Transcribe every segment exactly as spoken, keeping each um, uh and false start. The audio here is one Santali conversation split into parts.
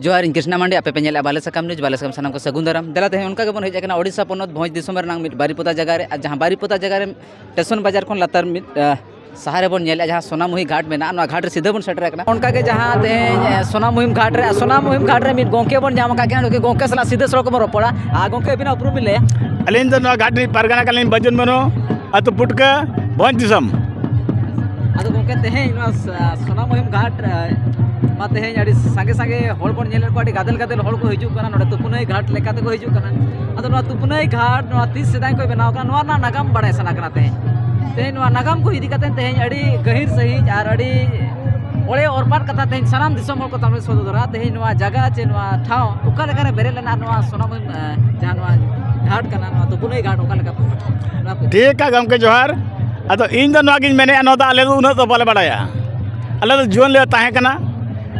ᱡᱚᱦᱟᱨ, ᱤᱧ ᱠᱨᱤᱥᱱᱟ ᱢᱟᱱᱰᱤ, ᱟᱯᱮ ᱯᱮ ᱧᱮᱞᱮᱫᱼᱟ ᱵᱟᱞᱮ ᱥᱟᱠᱟᱢ ᱱᱤᱭᱩᱡᱽ᱾ ᱵᱟᱞᱮ ᱥᱟᱠᱟᱢ ᱥᱟᱱᱟᱢ ᱠᱚ ᱥᱟᱹᱜᱩᱱ ᱫᱟᱨᱟᱢ᱾ ᱫᱮᱞᱟ, ᱛᱮᱦᱮᱧ ᱚᱱᱠᱟ ᱜᱮᱵᱚᱱ ᱦᱮᱡ ᱟᱠᱟᱱᱟ ᱳᱰᱤᱥᱟ ᱯᱚᱱᱚᱛ ᱵᱷᱚᱸᱡᱽ ᱫᱤᱥᱚᱢ ᱨᱮᱱᱟᱜ ᱢᱤᱫ ᱵᱟᱨᱤᱯᱚᱫᱟ ᱡᱟᱭᱜᱟ ᱨᱮ, ᱟᱨ ᱡᱟᱦᱟᱸ ᱵᱟᱨᱤᱯᱚᱫᱟ ᱡᱟᱭᱜᱟ ᱨᱮ ᱥᱴᱮᱥᱚᱱ ᱵᱟᱡᱟᱨ ᱠᱷᱚᱱ ᱞᱟᱛᱟᱨ ᱢᱤᱫ, ᱟᱦ, ᱥᱟᱦᱟ ᱨᱮᱵᱚᱱ ᱧᱮᱞᱮᱫᱼᱟ, ᱡᱟᱦᱟᱸ ᱥᱳᱱᱟ ᱢᱩᱦᱤ ᱜᱷᱟᱴ ᱢᱮᱱᱟᱜᱼᱟ, ᱱᱚᱣᱟ ᱜᱷᱟᱴ ᱨᱮ ᱥᱤᱫᱷᱟᱹ ᱵᱚᱱ ᱥᱮᱴᱮᱨ ᱟᱠᱟᱱᱟ᱾ ᱚᱱᱠᱟ ᱜᱮ ᱡᱟᱦᱟᱸ ᱛᱮᱦᱮᱧ, ᱟᱦ, ᱥᱳᱱᱟ ᱢᱩᱦᱤᱢ ᱜᱷᱟᱴ ᱨᱮ, ᱥᱳᱱᱟ ᱢᱩᱦᱤᱢ ᱜᱷᱟᱴ ᱨᱮ ᱢᱤᱫ ᱜᱚᱢᱠᱮ ᱵᱚᱱ ᱧᱟᱢ ᱟᱠᱟᱫ ᱠᱤᱱᱟ, ᱜᱚᱢᱠᱮ ᱥᱟᱞᱟᱜ ᱥᱤᱫᱷᱟᱹ ᱥᱚᱲᱚᱠ ᱵᱚᱱ ᱨᱚᱯᱚᱲᱟ᱾ ᱟᱨ ᱜᱚᱢᱠᱮ, ᱟᱹᱵᱤᱱᱟᱜ ᱩᱯᱨᱩᱢ ᱵᱤᱱ ᱞᱟᱹᱭᱟ? ᱟᱹᱞᱤᱧ ᱫᱚ ᱱᱚᱣᱟ ᱜᱷᱟᱴ ᱨᱤᱱᱤᱡ ᱯᱟᱨᱜᱟᱱᱟ ᱠᱟᱱᱟᱞᱤᱧ, ᱵᱟᱹᱡᱩᱱ ᱢᱟᱹᱱᱩ, ᱟᱹᱛᱩ ᱯᱩᱴᱠᱟᱹ, ᱵᱷᱚᱸᱡᱽ ᱫᱤᱥᱚᱢ᱾ ᱟᱫᱚ ᱜᱚᱢᱠᱮ, ᱛᱮᱦᱮᱧ ᱱᱚᱣᱟ ᱥ-, ᱥᱳᱱᱟ ᱢᱩᱦᱤᱢ ᱜᱷᱟᱴ, ᱟᱦ, ᱢᱟ ᱛᱮᱦᱮᱧ ᱟᱹᱰᱤ ᱥᱟᱸᱜᱮ ᱥᱟᱸᱜᱮ ᱦᱚᱲ ᱵᱚᱱ ᱧᱮᱞᱮᱫ ᱠᱚᱣᱟ, ᱟᱹᱰᱤ ᱜᱟᱫᱮᱞ ᱜᱟᱫᱮᱞ ᱦᱚᱲ ᱠᱚ ᱦᱤᱡᱩᱜ ᱠᱟᱱᱟ ᱱᱚᱰᱮ ᱛᱩᱯᱩᱱᱟᱹᱭ ᱜᱷᱟᱴ ᱞᱮᱠᱟ ᱛᱮᱠᱚ ᱦᱤᱡᱩᱜ ᱠᱟᱱᱟ᱾ ᱟᱫᱚ ᱱᱚᱣᱟ ᱛᱩᱯᱩᱱᱟᱹᱭ ᱜᱷᱟᱴ ᱱᱚᱣᱟ ᱛᱤᱥ ᱥᱮᱫᱟᱭ ᱠᱷᱚᱱ ᱵᱮᱱᱟᱣ ᱠᱟᱱᱟ, ᱱᱚᱣᱟ ᱨᱮᱱᱟᱜ ᱱᱟᱜᱟᱢ ᱵᱟᱲᱟᱭ ᱥᱟᱱᱟ ᱠᱟᱱᱟ ᱛᱮᱦᱮᱧ᱾ ᱛᱮᱦᱮᱧ ᱱᱚᱣᱟ ᱱᱟᱜᱟᱢ ᱠᱚ ᱤᱫᱤ ᱠᱟᱛᱮ ᱛᱮᱦᱮᱧ ᱟᱹᱰᱤ ᱜᱟᱹᱦᱤᱨ ᱥᱟᱺᱦᱤᱡ ᱟᱨ ᱟᱹᱰᱤ ᱚᱲᱮ ᱚᱨᱯᱟᱛ ᱠᱟᱛᱷᱟ ᱛᱮᱦᱮᱧ ᱥᱟᱱᱟᱢ ᱫᱤᱥᱚᱢ ᱦᱚᱲ ᱠᱚ ᱛᱟᱵᱚᱱ ᱥᱚᱫᱚᱨᱟ᱾ ᱛᱮᱦᱮᱧ ᱱᱚᱣᱟ ᱡᱟᱭᱜᱟ ᱪᱮ ᱱᱚᱣᱟ ᱴᱷᱟᱶ ᱚᱠᱟ ᱞᱮᱠᱟ ᱨᱮ ᱵᱮᱨᱮᱫ ᱞᱮᱱᱟ, ᱱᱚᱣᱟ ᱥᱳᱱᱟ ᱢᱩᱦᱤᱢ, ᱟᱦ, ᱡᱟᱦᱟᱸ ᱱᱚᱣᱟ ᱜᱷᱟᱴ ᱠᱟᱱᱟ, ᱱᱚᱣᱟ ᱛᱩᱯᱩᱱᱟᱹᱭ ᱜᱷᱟᱴ ᱚᱠᱟ ᱞᱮᱠᱟ ᱯᱮ, ᱱᱚᱣᱟ ᱯᱮ ᱴᱷᱤᱠ ᱜᱮᱭᱟ ᱜᱚᱢᱠᱮ, ᱡᱚᱦᱟᱨ᱾ ᱟᱫᱚ ᱤᱧ ᱫᱚ ᱱᱚᱣᱟ ᱜᱤᱧ ᱢᱮᱱᱮᱫᱼᱟ, ᱱᱚᱣᱟ ᱫᱚ ᱟᱞᱮ ᱫᱚ ᱩᱱᱟᱹᱜ ᱫᱚ ᱵᱟᱞᱮ ᱵᱟᱲᱟᱭᱟ᱾ ᱟᱞᱮ ᱫᱚ ᱡᱩᱣᱟᱹᱱ ᱞᱮ ᱛᱟᱦᱮᱸ ᱠᱟᱱᱟ᱾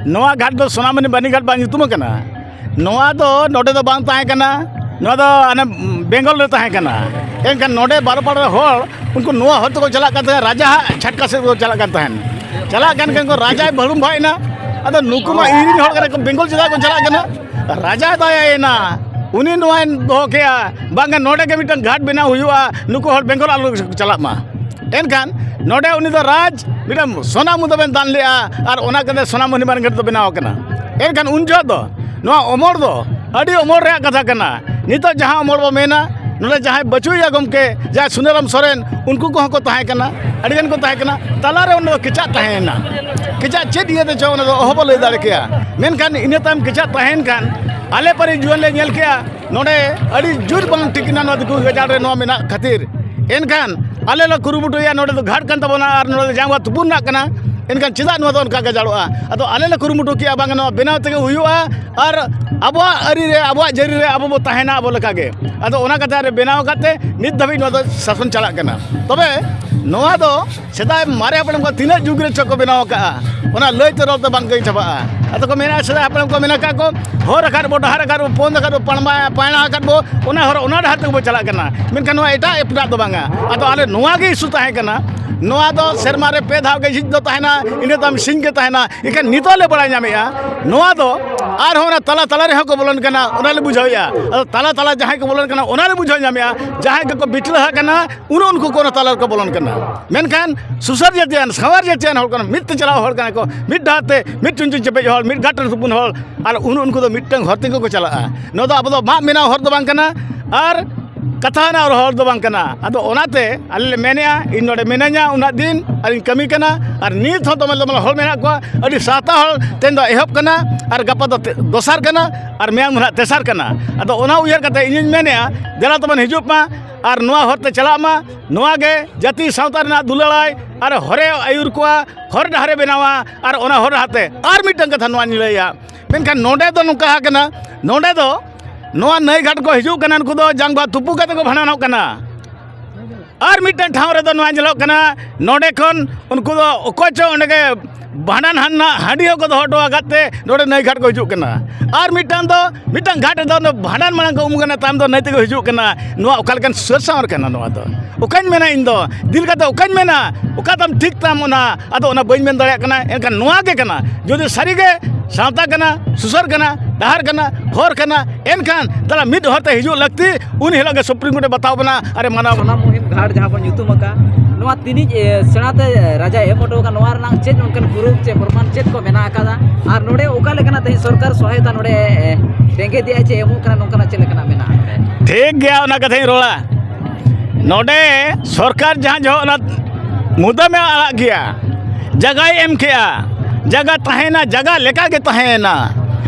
ᱱᱚᱣᱟ ᱜᱷᱟᱴ ᱫᱚ ᱥᱳᱱᱟᱢᱩᱱᱤ ᱵᱟᱹᱱᱤ ᱜᱷᱟᱴ ᱵᱟᱝ ᱧᱩᱛᱩᱢ ᱟᱠᱟᱱᱟ᱾ ᱱᱚᱣᱟ ᱫᱚ ᱱᱚᱰᱮ ᱫᱚ ᱵᱟᱝ ᱛᱟᱦᱮᱸ ᱠᱟᱱᱟ, ᱱᱚᱣᱟ ᱫᱚ ᱦᱟᱱᱮ ᱵᱮᱝᱜᱚᱞ ᱨᱮ ᱛᱟᱦᱮᱸ ᱠᱟᱱᱟ᱾ ᱮᱱᱠᱷᱟᱱ ᱱᱚᱰᱮ ᱵᱟᱨᱚᱯᱟᱲᱟ ᱨᱮ ᱦᱚᱲ, ᱩᱱᱠᱩ ᱱᱚᱣᱟ ᱦᱚᱨ ᱛᱮᱠᱚ ᱪᱟᱞᱟᱜ ᱠᱟᱱ ᱛᱟᱦᱮᱸᱫ, ᱨᱟᱡᱟ ᱦᱟᱜ ᱪᱷᱟᱴᱠᱟ ᱥᱮᱫ ᱠᱚ ᱪᱟᱞᱟᱜ ᱠᱟᱱ ᱛᱟᱦᱮᱸᱫ᱾ ᱪᱟᱞᱟᱜ ᱠᱟᱱ ᱠᱷᱟᱱ ᱠᱚ ᱨᱟᱡᱟᱭ ᱵᱷᱟᱹᱲᱩᱢ ᱵᱷᱟᱜ ᱮᱱᱟ᱾ ᱟᱫᱚ ᱱᱩᱠᱩ ᱢᱟ ᱤᱧ ᱨᱮᱱ ᱦᱚᱲ ᱠᱟᱱᱟ ᱠᱚ, ᱵᱮᱝᱜᱚᱞ ᱪᱮᱫᱟᱜ ᱠᱚ ᱪᱟᱞᱟᱜ ᱠᱟᱱᱟ? ᱨᱟᱡᱟᱭ ᱫᱟᱭᱟᱭᱮᱱᱟ, ᱩᱱᱤ ᱱᱚᱣᱟᱭ ᱫᱚᱦᱚ ᱠᱮᱜᱼᱟ, ᱵᱟᱝᱟ ᱱᱚᱰᱮ ᱜᱮ ᱢᱤᱫᱴᱟᱝ ᱜᱷᱟᱴ ᱵᱮᱱᱟᱣ ᱦᱩᱭᱩᱜᱼᱟ, ᱱᱩᱠᱩ ᱦᱚᱲ ᱵᱮᱝᱜᱚᱞ ᱟᱞᱚ ᱠᱚ ᱪᱟᱞᱟᱜ ᱢᱟ᱾ ᱮᱱᱠᱷᱟᱱ ᱱᱚᱰᱮ ᱩᱱᱤ ᱫᱚ ᱨᱟᱡᱽ ᱢᱤᱫᱴᱟᱝ ᱥᱳᱱᱟ ᱢᱩᱫᱟᱹᱢᱮ ᱫᱟᱱ ᱞᱮᱜᱼᱟ, ᱟᱨ ᱚᱱᱟ ᱠᱟᱛᱮ ᱥᱳᱱᱟ ᱢᱩᱱᱤ ᱢᱟᱨᱟᱝ ᱜᱷᱟᱴ ᱫᱚ ᱵᱮᱱᱟᱣ ᱟᱠᱟᱱᱟ᱾ ᱮᱱᱠᱷᱟᱱ ᱩᱱ ᱡᱚᱦᱚᱜ ᱫᱚ ᱱᱚᱣᱟ ᱚᱢᱚᱲ ᱫᱚ ᱟᱹᱰᱤ ᱚᱢᱚᱲ ᱨᱮᱭᱟᱜ ᱠᱟᱛᱷᱟ ᱠᱟᱱᱟ᱾ ᱱᱤᱛᱚᱜ ᱡᱟᱦᱟᱸ ᱚᱢᱚᱲ ᱵᱚ ᱢᱮᱱᱟ, ᱱᱚᱰᱮ ᱡᱟᱦᱟᱸᱭ ᱵᱟᱹᱪᱩᱜ ᱮᱭᱟ ᱜᱚᱢᱠᱮ, ᱡᱟᱦᱟᱸᱭ ᱥᱩᱱᱟᱹᱨᱟᱢ ᱥᱚᱨᱮᱱ, ᱩᱱᱠᱩ ᱠᱚᱦᱚᱸ ᱠᱚ ᱛᱟᱦᱮᱸ ᱠᱟᱱᱟ, ᱟᱹᱰᱤ ᱜᱟᱱ ᱠᱚ ᱛᱟᱦᱮᱸ ᱠᱟᱱᱟ᱾ ᱛᱟᱞᱟᱨᱮ ᱚᱸᱰᱮ ᱫᱚ ᱠᱮᱪᱟᱜ ᱛᱟᱦᱮᱸᱭᱮᱱᱟ᱾ ᱠᱮᱪᱟᱜ ᱪᱮᱫ ᱤᱭᱟᱹᱛᱮ ᱪᱚ, ᱚᱱᱟ ᱫᱚ ᱚᱦᱚ ᱵᱚ ᱞᱟᱹᱭ ᱫᱟᱲᱮ ᱠᱮᱭᱟ᱾ ᱢᱮᱱᱠᱷᱟᱱ ᱤᱱᱟᱹ ᱛᱟᱭᱚᱢ ᱠᱮᱪᱟᱜ ᱛᱟᱦᱮᱸᱭᱮᱱ ᱠᱷᱟᱱ, ᱟᱞᱮ ᱯᱟᱹᱨᱤ ᱡᱩᱣᱟᱹᱱ ᱞᱮ ᱧᱮᱞ ᱠᱮᱜᱼᱟ, ᱱᱚᱰᱮ ᱟᱹᱰᱤ ᱡᱳᱨ ᱵᱟᱝ ᱴᱷᱤᱠ ᱮᱱᱟ ᱱᱚᱣᱟ ᱫᱤᱠᱩ ᱜᱟᱡᱟᱲ ᱨᱮ ᱱᱚᱣᱟ ᱢᱮᱱᱟᱜ ᱠᱷᱟᱹᱛᱤᱨ᱾ ᱮᱱᱠᱷᱟᱱ ᱟᱞᱮ ᱞᱮ ᱠᱩᱨᱩᱢᱩᱴᱩᱭᱟ, ᱱᱚᱰᱮ ᱫᱚ ᱜᱷᱟᱴ ᱠᱟᱱ ᱛᱟᱵᱚᱱᱟ ᱟᱨ ᱱᱚᱰᱮ ᱫᱚ ᱡᱟᱸᱜᱟ ᱛᱩᱯᱩᱱ ᱨᱮᱱᱟᱜ ᱠᱟᱱᱟ, ᱮᱱᱠᱷᱟᱱ ᱪᱮᱫᱟᱜ ᱱᱚᱣᱟ ᱫᱚ ᱚᱱᱠᱟ ᱜᱟᱡᱟᱲᱚᱜᱼᱟ? ᱟᱫᱚ ᱟᱞᱮ ᱞᱮ ᱠᱩᱨᱩᱢᱩᱴᱩ ᱠᱮᱜᱼᱟ, ᱵᱟᱝ ᱱᱚᱣᱟ ᱵᱮᱱᱟᱣ ᱛᱮᱜᱮ ᱦᱩᱭᱩᱜᱼᱟ, ᱟᱨ ᱟᱵᱚᱣᱟᱜ ᱟᱹᱨᱤ ᱨᱮ, ᱟᱵᱚᱣᱟᱜ ᱡᱟᱹᱨᱤ ᱨᱮ ᱟᱵᱚ ᱵᱚ ᱛᱟᱦᱮᱱᱟ ᱟᱵᱚ ᱞᱮᱠᱟᱜᱮ᱾ ᱟᱫᱚ ᱚᱱᱟ ᱠᱟᱛᱷᱟ ᱨᱮ ᱵᱮᱱᱟᱣ ᱠᱟᱛᱮ ᱱᱤᱛ ᱫᱷᱟᱹᱵᱤᱡ ᱱᱚᱣᱟ ᱫᱚ ᱥᱟᱥᱚᱱ ᱪᱟᱞᱟᱜ ᱠᱟᱱᱟ᱾ ᱛᱚᱵᱮ ᱱᱚᱣᱟ ᱫᱚ ᱥᱮᱫᱟᱭ ᱢᱟᱨᱮ ᱦᱟᱯᱲᱟᱢ ᱠᱚ ᱛᱤᱱᱟᱹᱜ ᱡᱩᱜᱽ ᱨᱮ ᱪᱚ ᱠᱚ ᱵᱮᱱᱟᱣ ᱟᱠᱟᱜᱼᱟ, ᱚᱱᱟ ᱞᱟᱹᱭ ᱛᱮ ᱨᱚᱲ ᱛᱮ ᱵᱟᱝ ᱠᱟᱹᱭ ᱪᱟᱵᱟᱜᱼᱟ᱾ ᱟᱫᱚ ᱠᱚ ᱢᱮᱱᱟ, ᱥᱮᱫᱟᱭ ᱦᱟᱯᱲᱟᱢ ᱠᱚ ᱢᱮᱱ ᱟᱠᱟᱫ ᱠᱚ, ᱦᱚᱨ ᱟᱠᱟᱫ ᱵᱚ, ᱰᱟᱦᱟᱨ ᱟᱠᱟᱫ ᱵᱚ, ᱯᱚᱱ ᱟᱠᱟᱫ ᱵᱚ, ᱯᱟᱲᱢᱟ-, ᱯᱟᱭᱬᱟ ᱟᱠᱟᱫ ᱵᱚ, ᱚᱱᱟ ᱦᱚᱨ, ᱚᱱᱟ ᱰᱟᱦᱟᱨ ᱛᱮᱜᱮ ᱵᱚ ᱪᱟᱞᱟᱜ ᱠᱟᱱᱟ᱾ ᱢᱮᱱᱠᱷᱟᱱ ᱱᱚᱣᱟ ᱮᱴᱟᱜ ᱮᱯᱴᱟᱜ ᱫᱚ ᱵᱟᱝᱟ᱾ ᱟᱫᱚ ᱟᱞᱮ ᱱᱚᱣᱟ ᱜᱮ ᱤᱥᱩ ᱛᱟᱦᱮᱸ ᱠᱟᱱᱟ᱾ ᱱᱚᱣᱟ ᱫᱚ ᱥᱮᱨᱢᱟ ᱨᱮ ᱯᱮ ᱫᱷᱟᱣ ᱜᱮ ᱡᱷᱤᱡ ᱫᱚ ᱛᱟᱦᱮᱱᱟ, ᱤᱱᱟᱹ ᱛᱟᱭᱚᱢ ᱥᱤᱧ ᱜᱮ ᱛᱟᱦᱮᱱᱟ᱾ ᱮᱱᱠᱷᱟᱱ ᱱᱤᱛᱚᱜ ᱞᱮ ᱵᱟᱲᱟᱭ ᱧᱟᱢᱮᱫᱼᱟ, ᱱᱚᱣᱟ ᱫᱚ ᱟᱨᱦᱚᱸ ᱚᱱᱟ ᱛᱟᱞᱟ ᱛᱟᱞᱟ ᱨᱮᱦᱚᱸ ᱠᱚ ᱵᱚᱞᱚᱱ ᱠᱟᱱᱟ, ᱚᱱᱟ ᱞᱮ ᱵᱩᱡᱷᱟᱹᱣᱮᱫᱼᱟ᱾ ᱟᱫᱚ ᱛᱟᱞᱟ ᱛᱟᱞᱟ ᱡᱟᱦᱟᱸᱭ ᱠᱚ ᱵᱚᱞᱚᱱ ᱠᱟᱱᱟ, ᱚᱱᱟ ᱞᱮ ᱵᱩᱡᱷᱟᱹᱣ ᱧᱟᱢᱮᱫᱼᱟ᱾ ᱡᱟᱦᱟᱸᱭ ᱠᱚᱠᱚ ᱵᱤᱴᱞᱟᱹᱦᱟᱜ ᱠᱟᱱᱟ, ᱩᱱᱟᱹᱜ ᱩᱱᱠᱩ ᱠᱚ ᱚᱱᱟ ᱛᱟᱞᱟ ᱨᱮᱠᱚ ᱵᱚᱞᱚᱱ ᱠᱟᱱᱟ᱾ ᱢᱮᱱᱠᱷᱟᱱ ᱥᱩᱥᱟᱹᱨ ᱡᱟᱹᱛᱤᱭᱟᱱ, ᱥᱟᱶᱟᱨ ᱡᱟᱹᱛᱤᱭᱟᱱ ᱦᱚᱲ ᱠᱟᱱᱟ, ᱢᱤᱫ ᱛᱮ ᱪᱟᱞᱟᱣ ᱦᱚᱲ ᱠᱟᱱᱟ ᱠᱚ, ᱢᱤᱫ ᱰᱟᱦᱟᱨ ᱛᱮ, ᱢᱤᱫ ᱪᱩᱧᱪᱩ ᱪᱮᱯᱮᱡ ᱦᱚᱲ, ᱢᱤᱫ ᱜᱷᱟᱴ ᱨᱮ ᱛᱩᱯᱩᱱ ᱦᱚᱲ, ᱟᱨ ᱩᱱ ᱩᱱᱠᱩ ᱫᱚ ᱢᱤᱫᱴᱟᱝ ᱦᱚᱨ ᱛᱮᱜᱮ ᱠᱚ ᱪᱟᱞᱟᱜᱼᱟ᱾ ᱱᱚᱣᱟ ᱫᱚ ᱟᱵᱚ ᱫᱚ ᱢᱟᱜ ᱵᱮᱱᱟᱣ ᱦᱚᱨ ᱫᱚ ᱵᱟᱝ ᱠᱟᱱᱟ, ᱟᱨ ᱠᱟᱛᱷᱟ ᱨᱮᱱᱟᱜ ᱦᱚᱨ ᱫᱚ ᱵᱟᱝ ᱠᱟᱱᱟ᱾ ᱟᱫᱚ ᱚᱱᱟᱛᱮ ᱟᱞᱮ ᱞᱮ ᱢᱮᱱᱮᱫᱼᱟ, ᱤᱧ ᱱᱚᱰᱮ ᱢᱤᱱᱟᱹᱧᱟ ᱩᱱᱟᱹᱜ ᱫᱤᱱ, ᱟᱨᱤᱧ ᱠᱟᱹᱢᱤ ᱠᱟᱱᱟ, ᱟᱨ ᱱᱤᱛ ᱦᱚᱸ ᱫᱚᱢᱮᱞ ᱫᱚᱢᱮᱞ ᱦᱚᱲ ᱢᱮᱱᱟᱜ ᱠᱚᱣᱟ᱾ ᱟᱹᱰᱤ ᱥᱟᱶᱛᱟ ᱦᱚᱲ ᱛᱮᱦᱮᱧ ᱫᱚ ᱮᱦᱚᱵ ᱠᱟᱱᱟ, ᱟᱨ ᱜᱟᱯᱟ ᱫᱚ ᱛᱮ-, ᱫᱚᱥᱟᱨ ᱠᱟᱱᱟ, ᱟᱨ ᱢᱮᱭᱟᱝ ᱫᱚ ᱱᱟᱦᱟᱜ ᱛᱮᱥᱟᱨ ᱠᱟᱱᱟ᱾ ᱟᱫᱚ ᱚᱱᱟ ᱩᱭᱦᱟᱹᱨ ᱠᱟᱛᱮ ᱤᱧᱤᱧ ᱢᱮᱱᱮᱫᱼᱟ, ᱫᱮᱞᱟ ᱛᱟᱵᱚᱱ ᱦᱤᱡᱩᱜ ᱢᱟ, ᱟᱨ ᱱᱚᱣᱟ ᱦᱚᱨ ᱛᱮ ᱪᱟᱞᱟᱜ ᱢᱟ᱾ ᱱᱚᱣᱟ ᱜᱮ ᱡᱟᱹᱛᱤ ᱥᱟᱶᱛᱟ ᱨᱮᱱᱟᱜ ᱫᱩᱞᱟᱹᱲᱟᱭ ᱟᱨ ᱦᱚᱨᱮ ᱟᱹᱭᱩᱨ ᱠᱚᱣᱟ, ᱦᱚᱨ ᱰᱟᱦᱟᱨᱮ ᱵᱮᱱᱟᱣᱟ᱾ ᱟᱨ ᱚᱱᱟ ᱦᱚᱨ ᱰᱟᱦᱟᱨ ᱛᱮ ᱟᱨ ᱢᱤᱫᱴᱟᱝ ᱠᱟᱛᱷᱟ ᱱᱚᱣᱟᱧ ᱞᱟᱹᱭᱟ, ᱢᱮᱱᱠᱷᱟᱱ ᱱᱚᱰᱮ ᱫᱚ ᱱᱚᱝᱠᱟ ᱟᱠᱟᱱᱟ, ᱱᱚᱰᱮ ᱫᱚ ᱱᱚᱣᱟ ᱱᱟᱹᱭ ᱜᱷᱟᱴ ᱠᱚ ᱦᱤᱡᱩᱜ ᱠᱟᱱᱟ, ᱱᱩᱠᱩ ᱫᱚ ᱡᱟᱝ ᱵᱟᱦᱟ ᱛᱩᱯᱩ ᱠᱟᱛᱮ ᱠᱚ ᱵᱷᱟᱸᱰᱟᱱᱚᱜ ᱠᱟᱱᱟ᱾ ᱟᱨ ᱢᱤᱫᱴᱟᱝ ᱴᱷᱟᱶ ᱨᱮᱫᱚ ᱱᱚᱣᱟ ᱧᱮᱞᱚᱜ ᱠᱟᱱᱟ, ᱱᱚᱰᱮ ᱠᱷᱚᱱ ᱩᱱᱠᱩ ᱫᱚ ᱚᱠᱚᱭ ᱪᱚ ᱚᱸᱰᱮ ᱜᱮ ᱵᱷᱟᱸᱰᱟᱱ ᱦᱟᱱᱟ ᱦᱟᱺᱰᱤ ᱦᱚᱸᱠᱚ ᱫᱚᱦᱚ ᱦᱚᱴᱚ ᱟᱠᱟᱫ ᱛᱮ ᱱᱚᱰᱮ ᱱᱟᱹᱭ ᱜᱷᱟᱴ ᱠᱚ ᱦᱤᱡᱩᱜ ᱠᱟᱱᱟ᱾ ᱟᱨ ᱢᱤᱫᱴᱟᱝ ᱫᱚ, ᱢᱤᱫᱴᱟᱝ ᱜᱷᱟᱴ ᱨᱮᱫᱚ ᱚᱸᱰᱮ ᱵᱷᱟᱸᱰᱟᱱ ᱢᱟᱲᱟᱝ ᱠᱚ ᱩᱢ ᱠᱟᱱᱟ, ᱛᱟᱭᱚᱢ ᱫᱚ ᱱᱟᱹᱭ ᱛᱮᱠᱚ ᱦᱤᱡᱩᱜ ᱠᱟᱱᱟ᱾ ᱱᱚᱣᱟ ᱚᱠᱟ ᱞᱮᱠᱟᱱ ᱥᱩᱥᱟᱹᱨ ᱥᱟᱶᱟᱨ ᱠᱟᱱᱟ ᱱᱚᱣᱟ ᱫᱚ? ᱚᱠᱟᱧ ᱢᱮᱱᱟ ᱤᱧ ᱫᱚ, ᱫᱤᱞ ᱠᱟᱛᱮ ᱚᱠᱟᱧ ᱢᱮᱱᱟ, ᱚᱠᱟ ᱛᱟᱢ ᱴᱷᱤᱠ ᱛᱟᱢ ᱚᱱᱟ, ᱟᱫᱚ ᱚᱱᱟ ᱵᱟᱹᱧ ᱢᱮᱱ ᱫᱟᱲᱮᱭᱟᱜ ᱠᱟᱱᱟ᱾ ᱮᱱᱠᱷᱟᱱ ᱱᱚᱣᱟ ᱜᱮ ᱠᱟᱱᱟ, ᱡᱩᱫᱤ ᱥᱟᱹᱨᱤ ᱜᱮ ᱥᱟᱶᱛᱟ ᱠᱟᱱᱟ, ᱥᱩᱥᱟᱹᱨ ᱠᱟᱱᱟ, ᱰᱟᱦᱟᱨ ᱠᱟᱱᱟ, ᱦᱚᱨ ᱠᱟᱱᱟ, ᱮᱱᱠᱷᱟᱱ ᱛᱟᱦᱞᱮ ᱢᱤᱫ ᱦᱚᱨ ᱛᱮ ᱦᱤᱡᱩᱜ ᱞᱟᱹᱠᱛᱤ, ᱩᱱ ᱦᱤᱞᱳᱜ ᱜᱮ ᱥᱩᱯᱨᱤᱢ ᱠᱳᱨᱴ ᱮ ᱵᱟᱛᱟᱣ ᱵᱚᱱᱟ ᱟᱨᱮ ᱢᱟᱱᱟᱣ ᱵᱚᱱᱟ᱾ ᱥᱟᱱᱟᱢ ᱢᱩᱦᱤᱢ ᱜᱷᱟᱴ ᱡᱟᱦᱟᱸ ᱵᱚᱱ ᱧᱩᱛᱩᱢ ᱟᱠᱟᱫ, ᱱᱚᱣᱟ ᱛᱤᱱᱤᱡ, ᱮ, ᱥᱮᱬᱟ ᱛᱮ ᱨᱟᱡᱟᱭ ᱮᱢ ᱦᱚᱴᱚ ᱟᱠᱟᱫ, ᱱᱚᱣᱟ ᱨᱮᱱᱟᱜ ᱪᱮᱫ ᱚᱱᱠᱟᱱ ᱯᱩᱨᱩᱵ ᱪᱮ ᱯᱨᱚᱢᱟᱱ ᱪᱮᱫ ᱠᱚ ᱢᱮᱱᱟᱜ ᱟᱠᱟᱫᱟ? ᱟᱨ ᱱᱚᱰᱮ ᱚᱠᱟ ᱞᱮᱠᱟᱱᱟᱜ ᱛᱮᱦᱮᱧ ᱥᱚᱨᱠᱟᱨ ᱥᱚᱦᱟᱭᱚᱛᱟ ᱱᱚᱰᱮ, ᱮ, ᱨᱮᱸᱜᱮᱡ ᱮᱫᱟᱭ ᱪᱮ ᱮᱢᱚᱜ ᱠᱟᱱᱟ, ᱱᱚᱝᱠᱟᱱᱟᱜ ᱪᱮᱫ ᱞᱮᱠᱟᱱᱟᱜ ᱢᱮᱱᱟᱜᱼᱟ? ᱴᱷᱤᱠ ᱜᱮᱭᱟ, ᱚᱱᱟ ᱠᱟᱛᱷᱟᱧ ᱨᱚᱲᱟ᱾ ᱱᱚᱰᱮ ᱥᱚᱨᱠᱟᱨ ᱡᱟᱦᱟᱸ ᱡᱚᱦᱚᱜ ᱚᱱᱟ ᱢᱩᱫᱟᱹᱢᱮ ᱟᱲᱟᱜ ᱜᱮᱭᱟ, ᱡᱟᱜᱟᱭ ᱮᱢ ᱠᱮᱜᱼᱟ, ᱡᱟᱜᱟ ᱛᱟᱦᱮᱸᱱᱟ, ᱡᱟᱜᱟ ᱞᱮᱠᱟ ᱜᱮ ᱛᱟᱦᱮᱸᱭᱮᱱᱟ᱾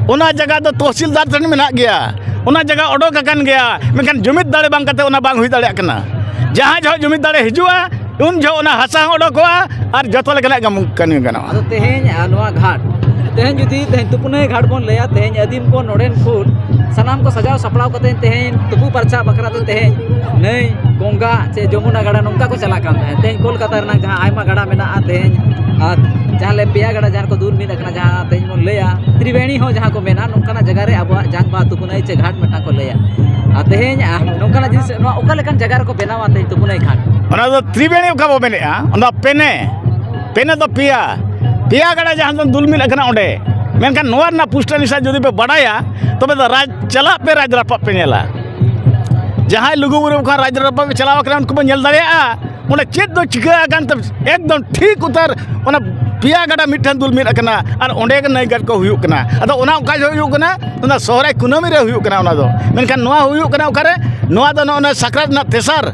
ᱚᱱᱟ ᱡᱟᱜᱟ ᱫᱚ ᱛᱚᱦᱥᱤᱞᱫᱟᱨ ᱴᱷᱮᱱ ᱢᱮᱱᱟᱜ ᱜᱮᱭᱟ, ᱚᱱᱟ ᱡᱟᱜᱟ ᱚᱰᱚᱠ ᱟᱠᱟᱱ ᱜᱮᱭᱟ, ᱢᱮᱱᱠᱷᱟᱱ ᱡᱩᱢᱤᱫ ᱫᱟᱲᱮ ᱵᱟᱝ ᱠᱟᱛᱮ ᱚᱱᱟ ᱵᱟᱝ ᱦᱩᱭ ᱫᱟᱲᱮᱭᱟᱜ ᱠᱟᱱᱟ᱾ ᱡᱟᱦᱟᱸ ᱡᱚᱦᱚᱜ ᱡᱩᱢᱤᱫ ᱫᱟᱲᱮ ᱦᱤᱡᱩᱜᱼᱟ, ᱩᱱ ᱡᱚᱦᱚᱜ ᱚᱱᱟ ᱦᱟᱥᱟ ᱦᱚᱸ ᱚᱰᱚᱠᱚᱜᱼᱟ ᱟᱨ ᱡᱚᱛᱚ ᱞᱮᱠᱟᱱᱟᱜ ᱠᱟᱹᱢᱤ, ᱠᱟᱹᱢᱤ ᱜᱟᱱᱚᱜᱼᱟ᱾ ᱟᱫᱚ ᱛᱮᱦᱮᱧ, ᱟ, ᱱᱚᱣᱟ ᱜᱷᱟᱴ, ᱛᱮᱦᱮᱧ ᱡᱩᱫᱤ ᱛᱮᱦᱮᱧ ᱛᱩᱯᱩᱱᱟᱹᱭ ᱜᱷᱟᱴ ᱵᱚᱱ ᱞᱟᱹᱭᱟ, ᱛᱮᱦᱮᱧ ᱟᱹᱫᱤᱢ ᱠᱚ ᱱᱚᱰᱮᱱ ᱠᱚ ᱥᱟᱱᱟᱢ ᱠᱚ ᱥᱟᱡᱟᱣ ᱥᱟᱯᱲᱟᱣ ᱠᱟᱛᱮ ᱛᱮᱦᱮᱧ ᱛᱩᱯᱩ ᱯᱟᱨᱪᱟ ᱵᱟᱠᱷᱨᱟ ᱛᱮ ᱛᱮᱦᱮᱧ ᱱᱟᱹᱭ, ᱜᱚᱝᱜᱟ ᱥᱮ ᱡᱚᱢᱩᱱᱟ ᱜᱟᱰᱟ ᱱᱚᱝᱠᱟ ᱠᱚ ᱪᱟᱞᱟᱜ ᱠᱟᱱ ᱛᱟᱦᱮᱸᱫ᱾ ᱛᱮᱦᱮᱧ ᱠᱳᱞᱠᱟᱛᱟ ᱨᱮᱱᱟᱜ ᱡᱟᱦᱟᱸ ᱟᱭᱢᱟ ᱜᱟᱰᱟ ᱢᱮᱱᱟᱜᱼᱟ, ᱛᱮᱦᱮᱧ ᱟᱨ ᱡᱟᱦᱟᱸ ᱞᱮ ᱯᱮᱭᱟ ᱜᱟᱰᱟ ᱡᱟᱦᱟᱸ ᱠᱚ ᱫᱩᱞ ᱢᱤᱫ ᱟᱠᱟᱱᱟ, ᱡᱟᱦᱟᱸ ᱛᱮᱦᱮᱧ ᱵᱚᱱ ᱞᱟᱹᱭᱟ ᱛᱨᱤᱵᱮᱬᱤ ᱦᱚᱸ ᱡᱟᱦᱟᱸ ᱠᱚ ᱢᱮᱱᱟ, ᱱᱚᱝᱠᱟᱱᱟᱜ ᱡᱟᱭᱜᱟ ᱨᱮ ᱟᱵᱚᱣᱟᱜ ᱡᱟᱝ ᱵᱟᱦᱟ ᱛᱩᱯᱩᱱᱟᱹᱭ ᱪᱮ ᱜᱷᱟᱴ ᱢᱤᱫᱴᱟᱝ ᱠᱚ ᱞᱟᱹᱭᱟ᱾ ᱟᱨ ᱛᱮᱦᱮᱧ, ᱟᱨ ᱱᱚᱝᱠᱟᱱᱟᱜ ᱡᱤᱱᱤᱥ ᱱᱚᱣᱟ ᱚᱠᱟ ᱞᱮᱠᱟᱱ ᱡᱟᱭᱜᱟ ᱨᱮᱠᱚ ᱵᱮᱱᱟᱣᱟ ᱛᱮᱦᱮᱧ ᱛᱩᱯᱩᱱᱟᱹᱭ ᱜᱷᱟᱴ? ᱚᱱᱟ ᱫᱚ ᱛᱨᱤᱵᱮᱬᱤ ᱚᱠᱟ ᱵᱚ ᱢᱮᱱᱮᱫᱼᱟ, ᱚᱱᱟ ᱯᱮᱱᱮ, ᱯᱮᱱᱮ ᱫᱚ ᱯᱮᱭᱟ, ᱯᱮᱭᱟ ᱜᱟᱰᱟ ᱡᱟᱦᱟᱸ ᱫᱚ ᱫᱩᱞ ᱢᱤᱫ ᱟᱠᱟᱱᱟ ᱚᱸᱰᱮ᱾ ᱢᱮᱱᱠᱷᱟᱱ ᱱᱚᱣᱟ ᱨᱮᱱᱟᱜ ᱯᱩᱥᱴᱟᱹ ᱱᱤᱥᱟ ᱡᱩᱫᱤ ᱯᱮ ᱵᱟᱰᱟᱭᱟ, ᱛᱚᱵᱮ ᱫᱚ ᱨᱟᱡᱽ ᱪᱟᱞᱟᱜ ᱯᱮ, ᱨᱟᱡᱽ ᱨᱟᱯᱟᱜ ᱯᱮ ᱧᱮᱞᱟ᱾ ᱡᱟᱦᱟᱸᱭ ᱞᱩᱜᱩᱵᱩᱨᱩ ᱠᱷᱚᱱ ᱨᱟᱡᱽ ᱨᱟᱯᱟᱜ ᱯᱮ ᱪᱟᱞᱟᱣ ᱟᱠᱟᱱᱟ, ᱩᱱᱠᱩ ᱯᱮ ᱧᱮᱞ ᱫᱟᱲᱮᱭᱟᱜᱼᱟ ᱚᱸᱰᱮ ᱪᱮᱫ ᱫᱚ ᱪᱤᱠᱟᱹ ᱟᱠᱟᱱ ᱛᱮ ᱮᱠᱫᱚᱢ ᱴᱷᱤᱠ ᱩᱛᱟᱹᱨ ᱚᱱᱟ ᱯᱮᱭᱟ ᱜᱟᱰᱟ ᱢᱤᱫᱴᱷᱮᱱ ᱫᱩᱞ ᱢᱤᱫ ᱟᱠᱟᱱᱟ ᱟᱨ ᱚᱸᱰᱮ ᱜᱮ ᱱᱟᱹᱭ ᱜᱟᱰ ᱠᱚ ᱦᱩᱭᱩᱜ ᱠᱟᱱᱟ᱾ ᱟᱫᱚ ᱚᱱᱟ ᱚᱠᱟ ᱡᱚᱦᱚᱜ ᱦᱩᱭᱩᱜ ᱠᱟᱱᱟ? ᱚᱱᱟ ᱥᱚᱦᱨᱟᱭ ᱠᱩᱱᱟᱹᱢᱤ ᱨᱮ ᱦᱩᱭᱩᱜ ᱠᱟᱱᱟ ᱚᱱᱟ ᱫᱚ᱾ ᱢᱮᱱᱠᱷᱟᱱ ᱱᱚᱣᱟ ᱦᱩᱭᱩᱜ ᱠᱟᱱᱟ ᱚᱠᱟᱨᱮ? ᱱᱚᱣᱟ ᱫᱚ ᱱᱚᱜᱼᱚ ᱱᱚᱣᱟ ᱥᱟᱠᱨᱟᱛ ᱨᱮᱱᱟᱜ ᱛᱮᱥᱟᱨ,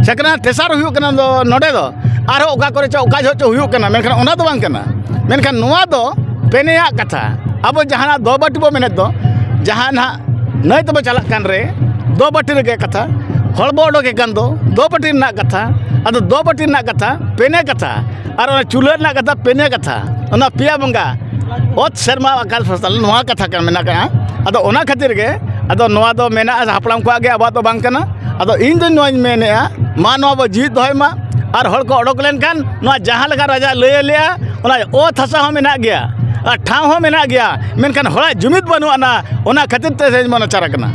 ᱥᱟᱠᱨᱟᱛ ᱨᱮᱱᱟᱜ ᱛᱮᱥᱟᱨ ᱦᱩᱭᱩᱜ ᱠᱟᱱᱟ ᱫᱚ ᱱᱚᱰᱮ ᱫᱚ᱾ ᱟᱨᱦᱚᱸ ᱚᱠᱟ ᱠᱚᱨᱮ ᱪᱚ ᱚᱠᱟ ᱡᱚᱦᱚᱜ ᱪᱚ ᱦᱩᱭᱩᱜ ᱠᱟᱱᱟ, ᱢᱮᱱᱠᱷᱟᱱ ᱚᱱᱟ ᱫᱚ ᱵᱟᱝ ᱠᱟᱱᱟ᱾ ᱢᱮᱱᱠᱷᱟᱱ ᱱᱚᱣᱟ ᱫᱚ ᱯᱮᱱᱮᱭᱟᱜ ᱠᱟᱛᱷᱟ᱾ ᱟᱵᱚ ᱡᱟᱦᱟᱱᱟᱜ ᱫᱚ ᱵᱟᱹᱴᱤ ᱵᱚ ᱢᱮᱱᱮᱫ ᱫᱚ, ᱡᱟᱦᱟᱸ ᱱᱟᱦᱟᱜ ᱱᱟᱹᱭ ᱛᱮᱵᱚ ᱪᱟᱞᱟᱜ ᱠᱟᱱ ᱨᱮ ᱫᱚ ᱵᱟᱹᱴᱤ ᱨᱮᱜᱮ ᱠᱟᱛᱷᱟ, ᱦᱚᱲ ᱵᱚ ᱚᱰᱚᱠᱮ ᱠᱟᱱ ᱫᱚ ᱫᱚ ᱵᱟᱹᱴᱤ ᱨᱮᱱᱟᱜ ᱠᱟᱛᱷᱟ, ᱟᱫᱚ ᱫᱚ ᱵᱟᱹᱴᱤ ᱨᱮᱱᱟᱜ ᱠᱟᱛᱷᱟ ᱯᱮᱱᱮ ᱠᱟᱛᱷᱟ, ᱟᱨ ᱚᱱᱟ ᱪᱩᱞᱦᱟᱹ ᱨᱮᱱᱟᱜ ᱠᱟᱛᱷᱟ ᱯᱮᱱᱮ ᱠᱟᱛᱷᱟ, ᱚᱱᱟ ᱯᱮᱭᱟ ᱵᱚᱸᱜᱟ, ᱚᱛ ᱥᱮᱨᱢᱟ ᱟᱠᱟᱥ ᱯᱟᱛᱟᱞ, ᱱᱚᱣᱟ ᱠᱟᱛᱷᱟ ᱠᱟᱱ ᱢᱮᱱᱟᱜᱼᱟ᱾ ᱟᱫᱚ ᱚᱱᱟ ᱠᱷᱟᱹᱛᱤᱨ ᱜᱮ, ᱟᱫᱚ ᱱᱚᱣᱟ ᱫᱚ ᱢᱮᱱᱟᱜᱼᱟ ᱦᱟᱯᱲᱟᱢ ᱠᱚᱣᱟᱜ ᱜᱮ, ᱟᱵᱚᱣᱟᱜ ᱫᱚ ᱵᱟᱝ ᱠᱟᱱᱟ᱾ ᱟᱫᱚ ᱤᱧ ᱫᱚ ᱱᱚᱣᱟᱧ ᱢᱮᱱᱮᱫᱼᱟ, ᱢᱟ ᱱᱚᱣᱟ ᱵᱚ ᱡᱤᱣᱤᱫ ᱫᱚᱦᱚᱭ ᱢᱟ, ᱟᱨ ᱦᱚᱲ ᱠᱚ ᱚᱰᱚᱠ ᱞᱮᱱᱠᱷᱟᱱ ᱱᱚᱣᱟ ᱡᱟᱦᱟᱸ ᱞᱮᱠᱟ ᱨᱟᱡᱟ ᱞᱟᱹᱭ ᱞᱮᱜᱼᱟ, ᱚᱱᱟ ᱚᱛ ᱦᱟᱥᱟ ᱦᱚᱸ ᱢᱮᱱᱟᱜ ᱜᱮᱭᱟ ᱟᱨ ᱴᱷᱟᱶ ᱦᱚᱸ ᱢᱮᱱᱟᱜ ᱜᱮᱭᱟ, ᱢᱮᱱᱠᱷᱟᱱ ᱦᱚᱲᱟᱜ ᱡᱩᱢᱤᱫ ᱵᱟᱹᱱᱩᱜ ᱟᱱᱟ, ᱚᱱᱟ ᱠᱷᱟᱹᱛᱤᱨ ᱛᱮ ᱛᱮᱦᱮᱧ ᱵᱚᱱ ᱱᱟᱪᱟᱨ ᱟᱠᱟᱱᱟ᱾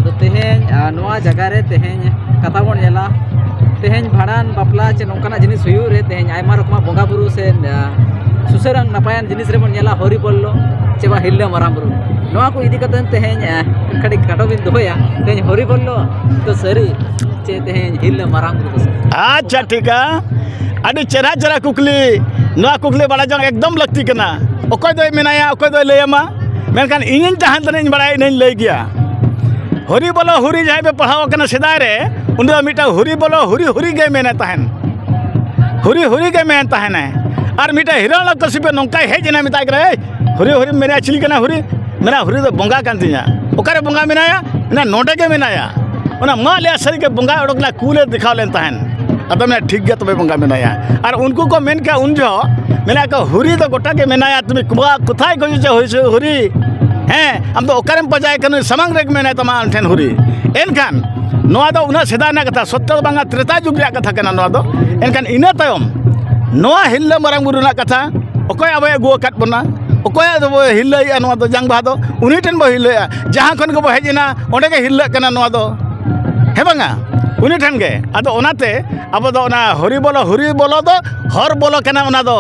ᱟᱫᱚ ᱛᱮᱦᱮᱧ, ᱟᱨ ᱱᱚᱣᱟ ᱡᱟᱭᱜᱟ ᱨᱮ ᱛᱮᱦᱮᱧ ᱠᱟᱛᱷᱟ ᱵᱚᱱ ᱧᱮᱞᱟ, ᱛᱮᱦᱮᱧ ᱵᱷᱟᱸᱰᱟᱱ, ᱵᱟᱯᱞᱟ ᱪᱮ ᱱᱚᱝᱠᱟᱱᱟᱜ ᱡᱤᱱᱤᱥ ᱦᱩᱭᱩᱜ ᱨᱮ ᱛᱮᱦᱮᱧ ᱟᱭᱢᱟ ᱨᱚᱠᱚᱢᱟᱜ ᱵᱚᱸᱜᱟ ᱵᱩᱨᱩ ᱥᱮ, ᱟᱨ, ᱥᱩᱥᱟᱹᱨᱟᱱ ᱱᱟᱯᱟᱭᱟᱱ ᱡᱤᱱᱤᱥ ᱨᱮᱵᱚᱱ ᱧᱮᱞᱟ ᱦᱚᱨᱤ ᱵᱚᱞᱞᱚ ᱪᱮ ᱵᱟ ᱦᱤᱨᱞᱟᱹ ᱢᱟᱨᱟᱝ ᱵᱩᱨᱩ᱾ ᱱᱚᱣᱟ ᱠᱚ ᱤᱫᱤ ᱠᱟᱛᱮ ᱛᱮᱦᱮᱧ, ᱟᱨ, ᱠᱟᱹᱴᱤᱡ ᱠᱷᱟᱴᱚ ᱵᱤᱱ ᱫᱚᱦᱚᱭᱟ, ᱛᱮᱦᱮᱧ ᱦᱚᱨᱤ ᱵᱚᱞᱞᱚ ᱫᱚ ᱥᱟᱹᱨᱤ ᱪᱮ ᱛᱮᱦᱮᱧ ᱦᱤᱨᱞᱟᱹ ᱢᱟᱨᱟᱝ ᱵᱩᱨᱩ ᱫᱚ ᱥᱟᱹᱨᱤ? ᱟᱪᱪᱷᱟ, ᱴᱷᱤᱠᱟ᱾ ᱟᱹᱰᱤ ᱪᱮᱦᱨᱟ ᱪᱮᱦᱨᱟ ᱠᱩᱠᱞᱤ᱾ ᱱᱚᱣᱟ ᱠᱩᱠᱞᱤ ᱵᱟᱲᱟᱭ ᱡᱚᱝ ᱮᱠᱫᱚᱢ ᱞᱟᱹᱠᱛᱤ ᱠᱟᱱᱟ᱾ ᱚᱠᱚᱭ ᱫᱚᱭ ᱢᱮᱱᱟᱭᱟ, ᱚᱠᱚᱭ ᱫᱚᱭ ᱞᱟᱹᱭᱟᱢᱟ, ᱢᱮᱱᱠᱷᱟᱱ ᱤᱧᱤᱧ ᱡᱟᱦᱟᱸ ᱛᱤᱱᱟᱹᱜ ᱤᱧ ᱵᱟᱲᱟᱭᱟ, ᱤᱱᱟᱹᱧ ᱞᱟᱹᱭ ᱜᱮᱭᱟ᱾ ᱦᱚᱨᱤ ᱵᱚᱞᱚ ᱦᱚᱨᱤ ᱡᱟᱦᱟᱸᱭ ᱯᱮ ᱯᱟᱲᱦᱟᱣ ᱟᱠᱟᱱᱟ ᱥᱮᱫᱟᱭ ᱨᱮ, ᱩᱱᱤ ᱫᱚ ᱢᱤᱫᱴᱟᱝ ᱦᱚᱨᱤ ᱵᱚᱞᱚ ᱦᱚᱨᱤ ᱦᱚᱨᱤ ᱜᱮ ᱢᱮᱱᱮᱫ ᱛᱟᱦᱮᱱ᱾ ᱦᱚᱨᱤ ᱦᱚᱨᱤ ᱜᱮ ᱢᱮᱱ ᱛᱟᱦᱮᱱᱟᱭ᱾ ᱟᱨ ᱢᱤᱫᱴᱟᱝ ᱦᱤᱨᱚᱬᱞᱚᱠᱥᱤᱯᱩ ᱱᱚᱝᱠᱟᱭ ᱦᱮᱡ ᱮᱱᱟ, ᱢᱮᱛᱟᱭ ᱠᱟᱱᱟ, "ᱮᱭ, ᱦᱚᱨᱤ ᱦᱚᱨᱤ ᱢᱮᱱᱟᱭᱟ, ᱪᱤᱞᱤ ᱠᱟᱱᱟ ᱦᱚᱨᱤ?" ᱢᱮᱱᱟ, "ᱦᱚᱨᱤ ᱫᱚ ᱵᱚᱸᱜᱟ ᱠᱟᱱ ᱛᱤᱧᱟ᱾" "ᱚᱠᱟᱨᱮ ᱵᱚᱸᱜᱟ ᱢᱮᱱᱟᱭᱟ?" ᱢᱮᱱᱟ, "ᱱᱚᱰᱮ ᱜᱮ ᱢᱮᱱᱟᱭᱟ, ᱚᱱᱟ ᱢᱟᱜ ᱞᱮᱭᱟ ᱥᱟᱹᱨᱤ ᱜᱮ ᱵᱚᱸᱜᱟᱭ ᱚᱰᱚᱠ ᱞᱮᱱᱟ, ᱠᱩᱞᱮ ᱫᱮᱠᱷᱟᱣ ᱞᱮᱱ ᱛᱟᱦᱮᱱ᱾" ᱟᱫᱚ ᱢᱮᱱᱟ, "ᱴᱷᱤᱠ ᱜᱮᱭᱟ, ᱛᱚᱵᱮ ᱵᱚᱸᱜᱟ ᱢᱮᱱᱟᱭᱟ᱾" ᱟᱨ ᱩᱱᱠᱩ ᱠᱚ ᱢᱮᱱ ᱠᱮᱜᱼᱟ ᱩᱱ ᱡᱚᱦᱚᱜ, ᱢᱮᱱᱟ ᱠᱚ, "ᱦᱚᱨᱤ ᱫᱚ ᱜᱚᱴᱟ ᱜᱮ ᱢᱮᱱᱟᱭᱟ, ᱛᱩᱢᱤ ᱠᱚᱣᱟ ᱠᱚᱛᱷᱟᱭ ᱠᱷᱚᱡᱚ ᱪᱮ ᱦᱚᱨᱤ ᱥᱮ ᱦᱚᱨᱤ? ᱦᱮᱸ, ᱟᱢ ᱫᱚ ᱚᱠᱟᱨᱮᱢ ᱯᱟᱸᱡᱟᱭᱮ ᱠᱟᱱᱟ? ᱥᱟᱢᱟᱝ ᱨᱮᱜᱮ ᱢᱮᱱᱟᱭ ᱛᱟᱢᱟ ᱟᱢ ᱴᱷᱮᱱ ᱦᱚᱨᱤ᱾" ᱮᱱᱠᱷᱟᱱ ᱱᱚᱣᱟ ᱫᱚ ᱩᱱᱟᱹᱜ ᱥᱮᱫᱟᱭ ᱨᱮᱱᱟᱜ ᱠᱟᱛᱷᱟ, ᱥᱚᱛᱭᱚ ᱵᱟᱝᱟ ᱛᱨᱮᱛᱟ ᱡᱩᱜᱽ ᱨᱮᱭᱟᱜ ᱠᱟᱛᱷᱟ ᱠᱟᱱᱟ ᱱᱚᱣᱟ ᱫᱚ᱾ ᱮᱱᱠᱷᱟᱱ ᱤᱱᱟᱹ ᱛᱟᱭᱚᱢ ᱱᱚᱣᱟ ᱦᱤᱨᱞᱟᱹ ᱢᱟᱨᱟᱝ ᱵᱩᱨᱩ ᱨᱮᱱᱟᱜ ᱠᱟᱛᱷᱟ, ᱚᱠᱚᱭ ᱟᱵᱚᱭ ᱟᱹᱜᱩ ᱟᱠᱟᱫ ᱵᱚᱱᱟ, ᱚᱠᱚᱭᱟᱜ ᱫᱚᱵᱚ ᱦᱤᱨᱞᱟᱹᱭᱮᱜᱼᱟ, ᱱᱚᱣᱟ ᱫᱚ ᱡᱟᱝ ᱵᱟᱦᱟ ᱫᱚ ᱩᱱᱤ ᱴᱷᱮᱱ ᱵᱚ ᱦᱤᱨᱞᱟᱹᱭᱟ᱾ ᱡᱟᱦᱟᱸ ᱠᱷᱚᱱ ᱜᱮᱵᱚ ᱦᱮᱡ ᱮᱱᱟ, ᱚᱸᱰᱮ ᱜᱮ ᱦᱤᱨᱞᱟᱹᱜ ᱠᱟᱱᱟ ᱱᱚᱣᱟ ᱫᱚ, ᱦᱮᱸ ᱵᱟᱝᱟ? ᱩᱱᱤ ᱴᱷᱮᱱ ᱜᱮ᱾ ᱟᱫᱚ ᱚᱱᱟᱛᱮ ᱟᱵᱚ ᱫᱚ ᱚᱱᱟ ᱦᱚᱨᱤ ᱵᱚᱞᱚ, ᱦᱚᱨᱤ ᱵᱚᱞᱚ ᱫᱚ ᱦᱚᱨ ᱵᱚᱞᱚ ᱠᱟᱱᱟ ᱚᱱᱟ ᱫᱚ᱾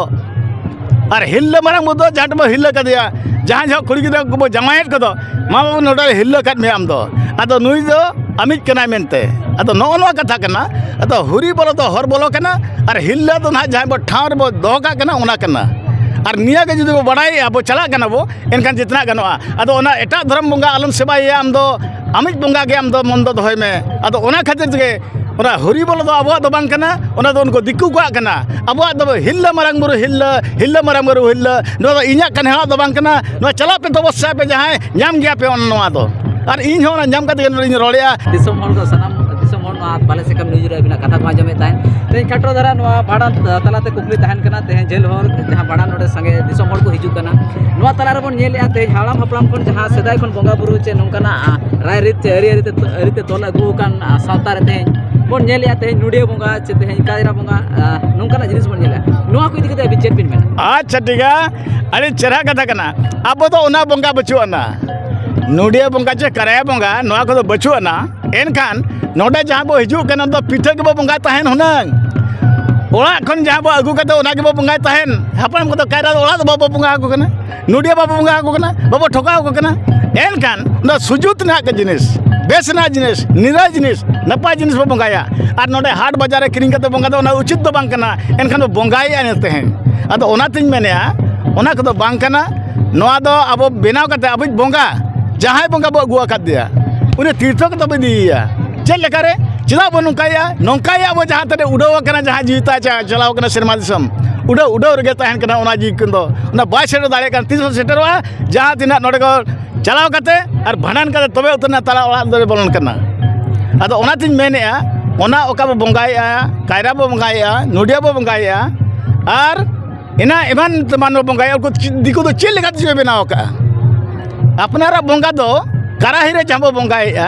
ᱟᱨ ᱦᱤᱨᱞᱟᱹ ᱢᱟᱨᱟᱝ ᱵᱩᱨᱩ ᱫᱚ ᱡᱟᱦᱟᱸ ᱴᱷᱮᱱ ᱵᱚ ᱦᱤᱨᱞᱟᱹ ᱠᱟᱫᱮᱭᱟ, ᱡᱟᱦᱟᱸ ᱡᱚᱦᱚᱜ ᱠᱩᱲᱤ ᱜᱤᱫᱽᱨᱟᱹ ᱠᱚᱵᱚ ᱡᱟᱶᱟᱭᱮᱫ ᱠᱚᱫᱚ, ᱢᱟ ᱵᱟᱹᱵᱩ ᱱᱚᱰᱮ ᱦᱤᱨᱞᱟᱹ ᱠᱟᱫ ᱢᱮᱭᱟ ᱟᱢ ᱫᱚ, ᱟᱫᱚ ᱱᱩᱭ ᱫᱚ ᱟᱢᱤᱡ ᱠᱟᱱᱟᱭ ᱢᱮᱱᱛᱮ᱾ ᱟᱫᱚ ᱱᱚᱜᱼᱚ ᱱᱚᱣᱟ ᱠᱟᱛᱷᱟ ᱠᱟᱱᱟ᱾ ᱟᱫᱚ ᱦᱚᱨᱤ ᱵᱚᱞᱚ ᱫᱚ ᱦᱚᱨ ᱵᱚᱞᱚ ᱠᱟᱱᱟ, ᱟᱨ ᱦᱤᱨᱞᱟᱹ ᱫᱚ ᱱᱟᱦᱟᱜ ᱡᱟᱦᱟᱸᱭ ᱵᱚ ᱴᱷᱟᱶ ᱨᱮᱵᱚ ᱫᱚᱦᱚ ᱠᱟᱜ ᱠᱟᱱᱟ, ᱚᱱᱟ ᱠᱟᱱᱟ᱾ ᱟᱨ ᱱᱤᱭᱟᱹ ᱜᱮ ᱡᱩᱫᱤ ᱵᱚ ᱵᱟᱲᱟᱭᱮᱜᱼᱟ, ᱵᱚ ᱪᱟᱞᱟᱜ ᱠᱟᱱᱟ ᱵᱚ, ᱮᱱᱠᱷᱟᱱ ᱡᱮᱛᱮᱱᱟᱜ ᱜᱟᱱᱚᱜᱼᱟ᱾ ᱟᱫᱚ ᱚᱱᱟ ᱮᱴᱟᱜ ᱫᱷᱚᱨᱚᱢ ᱵᱚᱸᱜᱟ ᱟᱞᱚᱢ ᱥᱮᱵᱟᱭᱮᱭᱟ ᱟᱢ ᱫᱚ, ᱟᱢᱤᱡ ᱵᱚᱸᱜᱟ ᱜᱮ ᱟᱢ ᱫᱚ ᱢᱚᱱ ᱫᱚ ᱫᱚᱦᱚᱭ ᱢᱮ᱾ ᱟᱫᱚ ᱚᱱᱟ ᱠᱷᱟᱹᱛᱤᱨ ᱛᱮᱜᱮ ᱚᱱᱟ ᱦᱚᱨᱤ ᱵᱚᱞᱚ ᱫᱚ ᱟᱵᱚᱣᱟᱜ ᱫᱚ ᱵᱟᱝ ᱠᱟᱱᱟ, ᱚᱱᱟ ᱫᱚ ᱩᱱᱠᱩ ᱫᱤᱠᱩ ᱠᱚᱣᱟᱜ ᱠᱟᱱᱟ᱾ ᱟᱵᱚᱣᱟᱜ ᱫᱚ ᱦᱤᱨᱞᱟᱹ ᱢᱟᱨᱟᱝ ᱵᱩᱨᱩ ᱦᱤᱨᱞᱟᱹ, ᱦᱤᱨᱞᱟᱹ ᱢᱟᱨᱟᱝ ᱵᱩᱨᱩ ᱦᱤᱨᱞᱟᱹ, ᱱᱚᱣᱟ ᱫᱚ ᱤᱧᱟᱹᱜ ᱠᱟᱱᱟ, ᱦᱚᱲᱟᱜ ᱫᱚ ᱵᱟᱝ ᱠᱟᱱᱟ᱾ ᱱᱚᱣᱟ ᱪᱟᱞᱟᱜ ᱯᱮ, ᱛᱚᱯᱚᱥᱭᱟ ᱯᱮ, ᱡᱟᱦᱟᱸᱭ ᱧᱟᱢ ᱜᱮᱭᱟ ᱯᱮ ᱚᱱᱟ, ᱱᱚᱣᱟ ᱫᱚ᱾ ᱟᱨ ᱤᱧ ᱦᱚᱸ ᱚᱱᱟ ᱧᱟᱢ ᱠᱟᱛᱮ ᱜᱮ ᱱᱚᱰᱮᱧ ᱨᱚᱲᱮᱜᱼᱟ᱾ ᱫᱤᱥᱚᱢ ᱦᱚᱲ ᱫᱚ ᱥᱟᱱᱟᱢ ᱫᱤᱥᱚᱢ ᱦᱚᱲ ᱱᱚᱣᱟ ᱵᱟᱞᱮ ᱥᱟᱠᱟᱢ ᱱᱤᱭᱩᱡᱽ ᱨᱮ ᱟᱹᱵᱤᱱᱟᱜ ᱠᱟᱛᱷᱟ ᱠᱚ ᱟᱸᱡᱚᱢᱮᱫ ᱛᱟᱦᱮᱸᱫ᱾ ᱛᱮᱦᱮᱧ ᱠᱷᱟᱴᱚ ᱫᱷᱟᱨᱟ ᱱᱚᱣᱟ ᱵᱷᱟᱸᱰᱟᱱ ᱛᱟᱞᱟᱛᱮ ᱠᱩᱠᱞᱤ ᱛᱟᱦᱮᱱ ᱠᱟᱱᱟ, ᱛᱮᱦᱮᱧ ᱡᱷᱟᱹᱞ ᱦᱚᱨ ᱡᱟᱦᱟᱸ ᱵᱷᱟᱸᱰᱟᱱ ᱱᱚᱰᱮ ᱥᱟᱸᱜᱮ ᱫᱤᱥᱚᱢ ᱦᱚᱲ ᱠᱚ ᱦᱤᱡᱩᱜ ᱠᱟᱱᱟ, ᱱᱚᱣᱟ ᱛᱟᱞᱟ ᱨᱮᱵᱚᱱ ᱧᱮᱞᱮᱫᱼᱟ ᱛᱮᱦᱮᱧ ᱦᱟᱲᱟᱢ ᱦᱟᱯᱲᱟᱢ ᱠᱷᱚᱱ ᱡᱟᱦᱟᱸ ᱥᱮᱫᱟᱭ ᱠᱷᱚᱱ ᱵᱚᱸᱜᱟ ᱵᱩᱨᱩ ᱪᱮ ᱱᱚᱝᱠᱟᱱᱟᱜ, ᱟᱸ, ᱨᱟᱭ ᱨᱤᱛ ᱪᱮ ᱟᱹᱨᱤ ᱟᱹᱨᱤ ᱛᱮ, ᱟᱹᱨᱤ ᱛᱮ ᱛᱚᱞ ᱟᱹᱜᱩ ᱟᱠᱟᱱ, ᱟᱸ, ᱥᱟᱶᱛᱟ ᱨᱮ ᱛᱮᱦᱮᱧ ᱵᱚᱱ ᱧᱮᱞᱮᱫᱼᱟ ᱛᱮᱦᱮᱧ ᱱᱩᱰᱤᱭᱟᱹ ᱵᱚᱸᱜᱟ ᱪᱮ ᱛᱮᱦᱮᱧ ᱠᱟᱭᱨᱟ ᱵᱚᱸᱜᱟ, ᱟᱸ, ᱱᱚᱝᱠᱟᱱᱟᱜ ᱡᱤᱱᱤᱥ ᱵᱚᱱ ᱧᱮᱞᱮᱫᱼᱟ᱾ ᱱᱚᱣᱟ ᱠᱚ ᱤᱫᱤ ᱠᱟᱛᱮ ᱟᱹᱵᱤᱱ ᱪᱮᱫ ᱵᱤᱱ ᱢᱮᱱᱟ? ᱟᱪᱪᱷᱟ, ᱴᱷᱤᱠᱟ, ᱟᱹᱰᱤ ᱪᱮᱦᱨᱟ ᱠᱟᱛᱷᱟ ᱠᱟᱱᱟ᱾ ᱟᱵᱚ ᱫᱚ ᱚᱱᱟ ᱵᱚᱸᱜᱟ ᱵᱟᱹᱪᱩᱜ ᱟᱱᱟ, ᱱᱩᱰᱤᱭᱟᱹ ᱵᱚᱸᱜᱟ ᱪᱮ ᱠᱟᱨᱟᱭᱟ ᱵᱚᱸᱜᱟ, ᱱᱚᱣᱟ ᱠᱚᱫᱚ ᱵᱟᱹᱪᱩᱜ ᱟᱱᱟ᱾ ᱮᱱᱠᱷᱟᱱ ᱱᱚᱰᱮ ᱡᱟᱦᱟᱸ ᱵᱚ ᱦᱤᱡᱩᱜ ᱠᱟᱱᱟ, ᱚᱱᱟ ᱫᱚ ᱯᱤᱴᱷᱟᱹ ᱜᱮᱵᱚ ᱵᱚᱸᱜᱟᱭ ᱛᱟᱦᱮᱱ ᱦᱩᱱᱟᱹᱝ᱾ ᱚᱲᱟᱜ ᱠᱷᱚᱱ ᱡᱟᱦᱟᱸ ᱵᱚ ᱟᱹᱜᱩ ᱠᱟᱛᱮ, ᱚᱱᱟ ᱜᱮᱵᱚ ᱵᱚᱸᱜᱟᱭ ᱛᱟᱦᱮᱱ᱾ ᱦᱟᱯᱲᱟᱢ ᱠᱚᱫᱚ ᱠᱟᱭᱨᱟ ᱫᱚ ᱚᱲᱟᱜ ᱫᱚ ᱵᱟᱵᱚ ᱵᱚᱸᱜᱟ ᱟᱠᱚ ᱠᱟᱱᱟ, ᱱᱩᱰᱤᱭᱟᱹ ᱵᱟᱵᱚ ᱵᱚᱸᱜᱟ ᱟᱠᱚ ᱠᱟᱱᱟ, ᱵᱟᱵᱚ ᱴᱷᱚᱠᱟᱣ ᱟᱠᱚ ᱠᱟᱱᱟ᱾ ᱮᱱᱠᱷᱟᱱ ᱱᱚᱣᱟ ᱥᱩᱡᱩᱛ ᱨᱮᱱᱟᱜ ᱡᱤᱱᱤᱥ, ᱵᱮᱥ ᱨᱮᱱᱟᱜ ᱡᱤᱱᱤᱥ, ᱱᱤᱨᱟᱹᱭ ᱡᱤᱱᱤᱥ, ᱱᱟᱯᱟᱭ ᱡᱤᱱᱤᱥ ᱵᱚ ᱵᱚᱸᱜᱟᱭᱟ᱾ ᱟᱨ ᱱᱚᱰᱮ ᱦᱟᱴ ᱵᱟᱡᱟᱨ ᱨᱮ ᱠᱤᱨᱤᱧ ᱠᱟᱛᱮ ᱵᱚᱸᱜᱟ ᱫᱚ ᱚᱱᱟ ᱩᱪᱤᱛ ᱫᱚ ᱵᱟᱝ ᱠᱟᱱᱟ᱾ ᱮᱱᱠᱷᱟᱱ ᱵᱚ ᱵᱚᱸᱜᱟᱭᱮᱫᱼᱟ ᱛᱮᱦᱮᱧ᱾ ᱟᱫᱚ ᱚᱱᱟᱛᱤᱧ ᱢᱮᱱᱮᱫᱼᱟ, ᱚᱱᱟ ᱠᱚᱫᱚ ᱵᱟᱝ ᱠᱟᱱᱟ᱾ ᱱᱚᱣᱟ ᱫᱚ ᱟᱵᱚ ᱵᱮᱱᱟᱣ ᱠᱟᱛᱮ ᱟᱵᱚᱭᱤᱡ ᱵᱚᱸᱜᱟ, ᱡᱟᱦᱟᱸᱭ ᱵᱚᱸᱜᱟ ᱵᱚ ᱟᱹᱜᱩ ᱟᱠᱟᱫᱮᱭᱟ, ᱩᱱᱤ ᱛᱤᱨᱛᱷᱚ ᱠᱟᱛᱮ ᱵᱚ ᱤᱫᱤᱭᱮᱭᱟ᱾ ᱪᱮᱫ ᱞᱮᱠᱟᱨᱮ? ᱪᱮᱫᱟᱜ ᱵᱚ ᱱᱚᱝᱠᱟᱭᱮᱫᱼᱟ? ᱱᱚᱝᱠᱟᱭᱮᱫᱼᱟ ᱵᱚ ᱡᱟᱦᱟᱸ ᱛᱤᱱᱟᱹᱜ ᱩᱰᱟᱹᱣ ᱟᱠᱟᱱᱟ, ᱡᱟᱦᱟᱸ ᱡᱤᱣᱤ ᱛᱟᱭ ᱪᱟ-, ᱪᱟᱞᱟᱣ ᱟᱠᱟᱱᱟ ᱥᱮᱨᱢᱟ ᱫᱤᱥᱚᱢ, ᱩᱰᱟᱹᱣ, ᱩᱰᱟᱹᱣ ᱨᱮᱜᱮ ᱛᱟᱦᱮᱱ ᱠᱟᱱᱟ ᱚᱱᱟ ᱡᱤᱣᱤ ᱠᱤᱱ ᱫᱚ᱾ ᱚᱱᱟ ᱵᱟᱭ ᱥᱮᱴᱮᱨ ᱫᱟᱲᱮᱭᱟᱜ ᱠᱟᱱᱟ᱾ ᱛᱤᱥ ᱦᱚᱸ ᱥᱮᱴᱮᱨᱚᱜᱼᱟ? ᱡᱟᱦᱟᱸ ᱛᱤᱱᱟᱹᱜ ᱱᱚᱰᱮ ᱠᱚ ᱪᱟᱞᱟᱣ ᱠᱟᱛᱮ ᱟᱨ ᱵᱷᱟᱸᱰᱟᱱ ᱠᱟᱛᱮ ᱛᱚᱵᱮ ᱩᱛᱟᱹᱨ ᱱᱟ ᱛᱟᱞᱟ ᱚᱲᱟᱜ ᱫᱚᱭ ᱵᱚᱞᱚᱱ ᱠᱟᱱᱟ᱾ ᱟᱫᱚ ᱚᱱᱟᱛᱤᱧ ᱢᱮᱱᱮᱫᱼᱟ, ᱚᱱᱟ ᱚᱠᱟ ᱵᱚ ᱵᱚᱸᱜᱟᱭᱮᱫᱼᱟ, ᱠᱟᱭᱨᱟ ᱵᱚ ᱵᱚᱸᱜᱟᱭᱮᱫᱼᱟ, ᱱᱚᱰᱤᱭᱟ ᱵᱚ ᱵᱚᱸᱜᱟᱭᱮᱫᱼᱟ, ᱟᱨ ᱮᱱᱟ ᱮᱢᱟᱱ ᱛᱮᱢᱟᱱ ᱵᱚ ᱵᱚᱸᱜᱟᱭᱟ, ᱩᱱᱠᱩ ᱪᱮᱫ, ᱫᱤᱠᱩ ᱫᱚ ᱪᱮᱫ ᱞᱮᱠᱟᱛᱮ ᱪᱚᱭ ᱵᱮᱱᱟᱣ ᱟᱠᱟᱫᱼᱟ? ᱟᱯᱱᱟᱨᱟᱜ ᱵᱚᱸᱜᱟ ᱫᱚ ᱠᱟᱨᱟᱦᱤ ᱨᱮ ᱡᱟᱦᱟᱸ ᱵᱚ ᱵᱚᱸᱜᱟᱭᱮᱫᱼᱟ,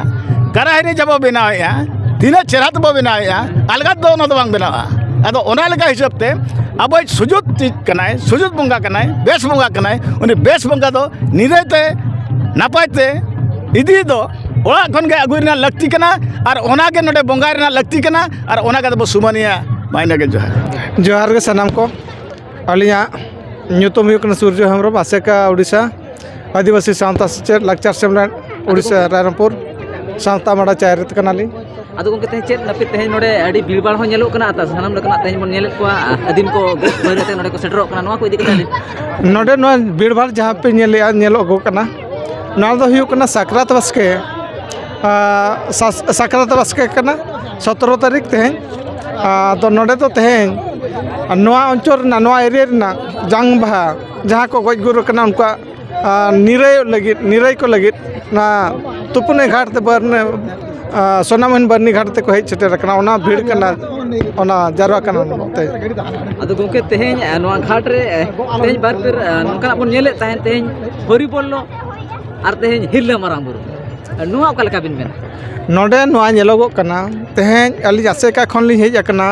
ᱠᱟᱨᱟᱦᱤ ᱨᱮ ᱡᱟᱦᱟᱸ ᱵᱚ ᱵᱮᱱᱟᱣᱮᱫᱼᱟ, ᱛᱤᱱᱟᱹᱜ ᱪᱮᱦᱨᱟ ᱛᱮᱵᱚ ᱵᱮᱱᱟᱣᱮᱫᱼᱟ, ᱟᱞᱜᱟ ᱛᱮᱫᱚ ᱚᱱᱟ ᱫᱚ ᱵᱟᱝ ᱵᱮᱱᱟᱣᱜᱼᱟ᱾ ᱟᱫᱚ ᱚᱱᱟ ᱞᱮᱠᱟ ᱦᱤᱥᱟᱹᱵ ᱛᱮ ᱟᱵᱚᱭᱤᱡ ᱥᱩᱡᱩᱛ ᱪᱮᱫ ᱠᱟᱱᱟᱭ, ᱥᱩᱡᱩᱛ ᱵᱚᱸᱜᱟ ᱠᱟᱱᱟᱭ, ᱵᱮᱥ ᱵᱚᱸᱜᱟ ᱠᱟᱱᱟᱭ, ᱩᱱᱤ ᱵᱮᱥ ᱵᱚᱸᱜᱟ ᱫᱚ ᱱᱤᱨᱟᱹᱭ ᱛᱮ ᱱᱟᱯᱟᱭ ᱛᱮ ᱤᱫᱤ ᱫᱚ ᱚᱲᱟᱜ ᱠᱷᱚᱱ ᱜᱮ ᱟᱹᱜᱩᱭ ᱨᱮᱱᱟᱜ ᱞᱟᱹᱠᱛᱤ ᱠᱟᱱᱟ᱾ ᱟᱨ ᱚᱱᱟ ᱜᱮ ᱱᱚᱰᱮ ᱵᱚᱸᱜᱟᱭ ᱨᱮᱱᱟᱜ ᱞᱟᱹᱠᱛᱤ ᱠᱟᱱᱟ᱾ ᱟᱨ ᱚᱱᱟ ᱠᱟᱛᱮ ᱵᱚ ᱥᱩᱢᱟᱹᱱᱤᱭᱟ᱾ ᱢᱟ ᱤᱱᱟᱹᱜᱮ, ᱡᱚᱦᱟᱨ᱾ ᱡᱚᱦᱟᱨ ᱜᱮ ᱥᱟᱱᱟᱢ ᱠᱚ᱾ ᱟᱹᱞᱤᱧᱟᱜ ᱧᱩᱛᱩᱢ ᱦᱩᱭᱩᱜ ᱠᱟᱱᱟ ᱥᱩᱨᱡᱚ ᱦᱮᱢᱵᱨᱚᱢ, ᱟᱥᱮᱠᱟ, ᱩᱰᱤᱥᱟ, ᱟᱹᱫᱤᱵᱟᱹᱥᱤ ᱥᱟᱶᱛᱟ ᱥᱮᱪᱮᱫ ᱞᱟᱠᱪᱟᱨ ᱥᱮᱢᱞᱮᱫ, ᱩᱰᱤᱥᱟ, ᱨᱟᱭᱨᱚᱝᱯᱩᱨ, ᱥᱟᱶᱛᱟ ᱢᱟᱰᱟ ᱪᱟᱭᱨᱮᱛ ᱠᱟᱱᱟᱞᱤᱧ᱾ ᱟᱫᱚ ᱜᱚᱢᱠᱮ, ᱛᱮᱦᱮᱧ ᱪᱮᱫ ᱱᱟᱹᱯᱤᱛ ᱛᱮᱦᱮᱧ ᱱᱚᱰᱮ ᱟᱹᱰᱤ ᱵᱷᱤᱲ ᱵᱷᱟᱲ ᱦᱚᱸ ᱧᱮᱞᱚᱜ ᱠᱟᱱᱟ, ᱟᱨ ᱥᱟᱱᱟᱢ ᱞᱮᱠᱟᱱᱟᱜ ᱛᱮᱦᱮᱧ ᱵᱚᱱ ᱧᱮᱞᱮᱫ ᱠᱚᱣᱟ, ᱟᱹᱫᱤᱢ ᱠᱚ ᱵᱮᱥ ᱵᱷᱟᱹᱜᱤ ᱠᱟᱛᱮ ᱱᱚᱰᱮ ᱠᱚ ᱥᱮᱴᱮᱨᱚᱜ ᱠᱟᱱᱟ, ᱱᱚᱣᱟ ᱠᱚ ᱤᱫᱤ ᱠᱟᱛᱮ ᱟᱹᱰᱤ ᱱᱚᱰᱮ ᱱᱚᱣᱟ ᱵᱷᱤᱲ ᱵᱷᱟᱲ ᱡᱟᱦᱟᱸ ᱯᱮ ᱧᱮᱞᱮᱜᱼᱟ, ᱧᱮᱞᱚᱜᱚᱜ ᱠᱟᱱᱟ, ᱱᱚᱣᱟ ᱫᱚ ᱦᱩᱭᱩᱜ ᱠᱟᱱᱟ ᱥᱟᱠᱨᱟᱛ ᱵᱟᱥᱠᱮ, ᱟᱨ ᱥᱟᱥ-, ᱥᱟᱠᱨᱟᱛ ᱵᱟᱥᱠᱮ ᱠᱟᱱᱟ, ᱥᱚᱛᱨᱚ ᱛᱟᱹᱨᱤᱠᱷ ᱛᱮᱦᱮᱧ᱾ ᱟᱫᱚ ᱱᱚᱰᱮ ᱫᱚ ᱛᱮᱦᱮᱧ ᱱᱚᱣᱟ ᱚᱧᱪᱚᱞ ᱨᱮᱱᱟᱜ, ᱱᱚᱣᱟ ᱮᱨᱤᱭᱟ ᱨᱮᱱᱟᱜ ᱡᱟᱝ ᱵᱟᱦᱟ, ᱡᱟᱦᱟᱸ ᱠᱚ ᱜᱚᱡ ᱜᱩᱨ ᱟᱠᱟᱱᱟ, ᱩᱱᱠᱩᱣᱟᱜ ᱟᱨ ᱱᱤᱨᱟᱹᱭᱚᱜ ᱞᱟᱹᱜᱤᱫ, ᱱᱤᱨᱟᱹᱭ ᱠᱚ ᱞᱟᱹᱜᱤᱫ ᱚᱱᱟ ᱛᱩᱯᱩᱱᱟᱹᱭ ᱜᱷᱟᱴ ᱛᱮ ᱵᱟᱹᱨᱱᱤ-, ᱟᱨ ᱥᱚᱱᱟᱢᱚᱦᱤᱱ ᱵᱟᱹᱨᱱᱤ ᱜᱷᱟᱴ ᱛᱮᱠᱚ ᱦᱮᱡ ᱥᱮᱴᱮᱨ ᱟᱠᱟᱱᱟ᱾ ᱚᱱᱟ ᱵᱷᱤᱲ ᱠᱟᱱᱟ, ᱚᱱᱟ ᱡᱟᱨᱣᱟ ᱠᱟᱱᱟ ᱱᱚᱛᱮ᱾ ᱟᱫᱚ ᱜᱚᱢᱠᱮ, ᱛᱮᱦᱮᱧ, ᱟᱨ ᱱᱚᱣᱟ ᱜᱷᱟᱴ ᱨᱮ, ᱟᱨ ᱛᱮᱦᱮᱧ ᱵᱟᱨ ᱯᱮ, ᱟᱨ ᱱᱚᱝᱠᱟᱱᱟᱜ ᱵᱚᱱ ᱧᱮᱞᱮᱫ ᱛᱟᱦᱮᱸᱫ, ᱛᱮᱦᱮᱧ ᱦᱚᱨᱤᱵᱚᱞ ᱟᱨ ᱛᱮᱦᱮᱧ ᱦᱤᱨᱞᱟᱹ ᱢᱟᱨᱟᱝ ᱵᱩᱨᱩ, ᱱᱚᱣᱟ ᱚᱠᱟ ᱞᱮᱠᱟ ᱵᱤᱱ ᱢᱮᱱᱟ? ᱱᱚᱰᱮ ᱱᱚᱣᱟ ᱧᱮᱞᱚᱜᱚᱜ ᱠᱟᱱᱟ, ᱛᱮᱦᱮᱧ ᱟᱹᱞᱤᱧ ᱟᱥᱮᱠᱟ ᱠᱷᱚᱱ ᱞᱤᱧ ᱦᱮᱡ ᱟᱠᱟᱱᱟ᱾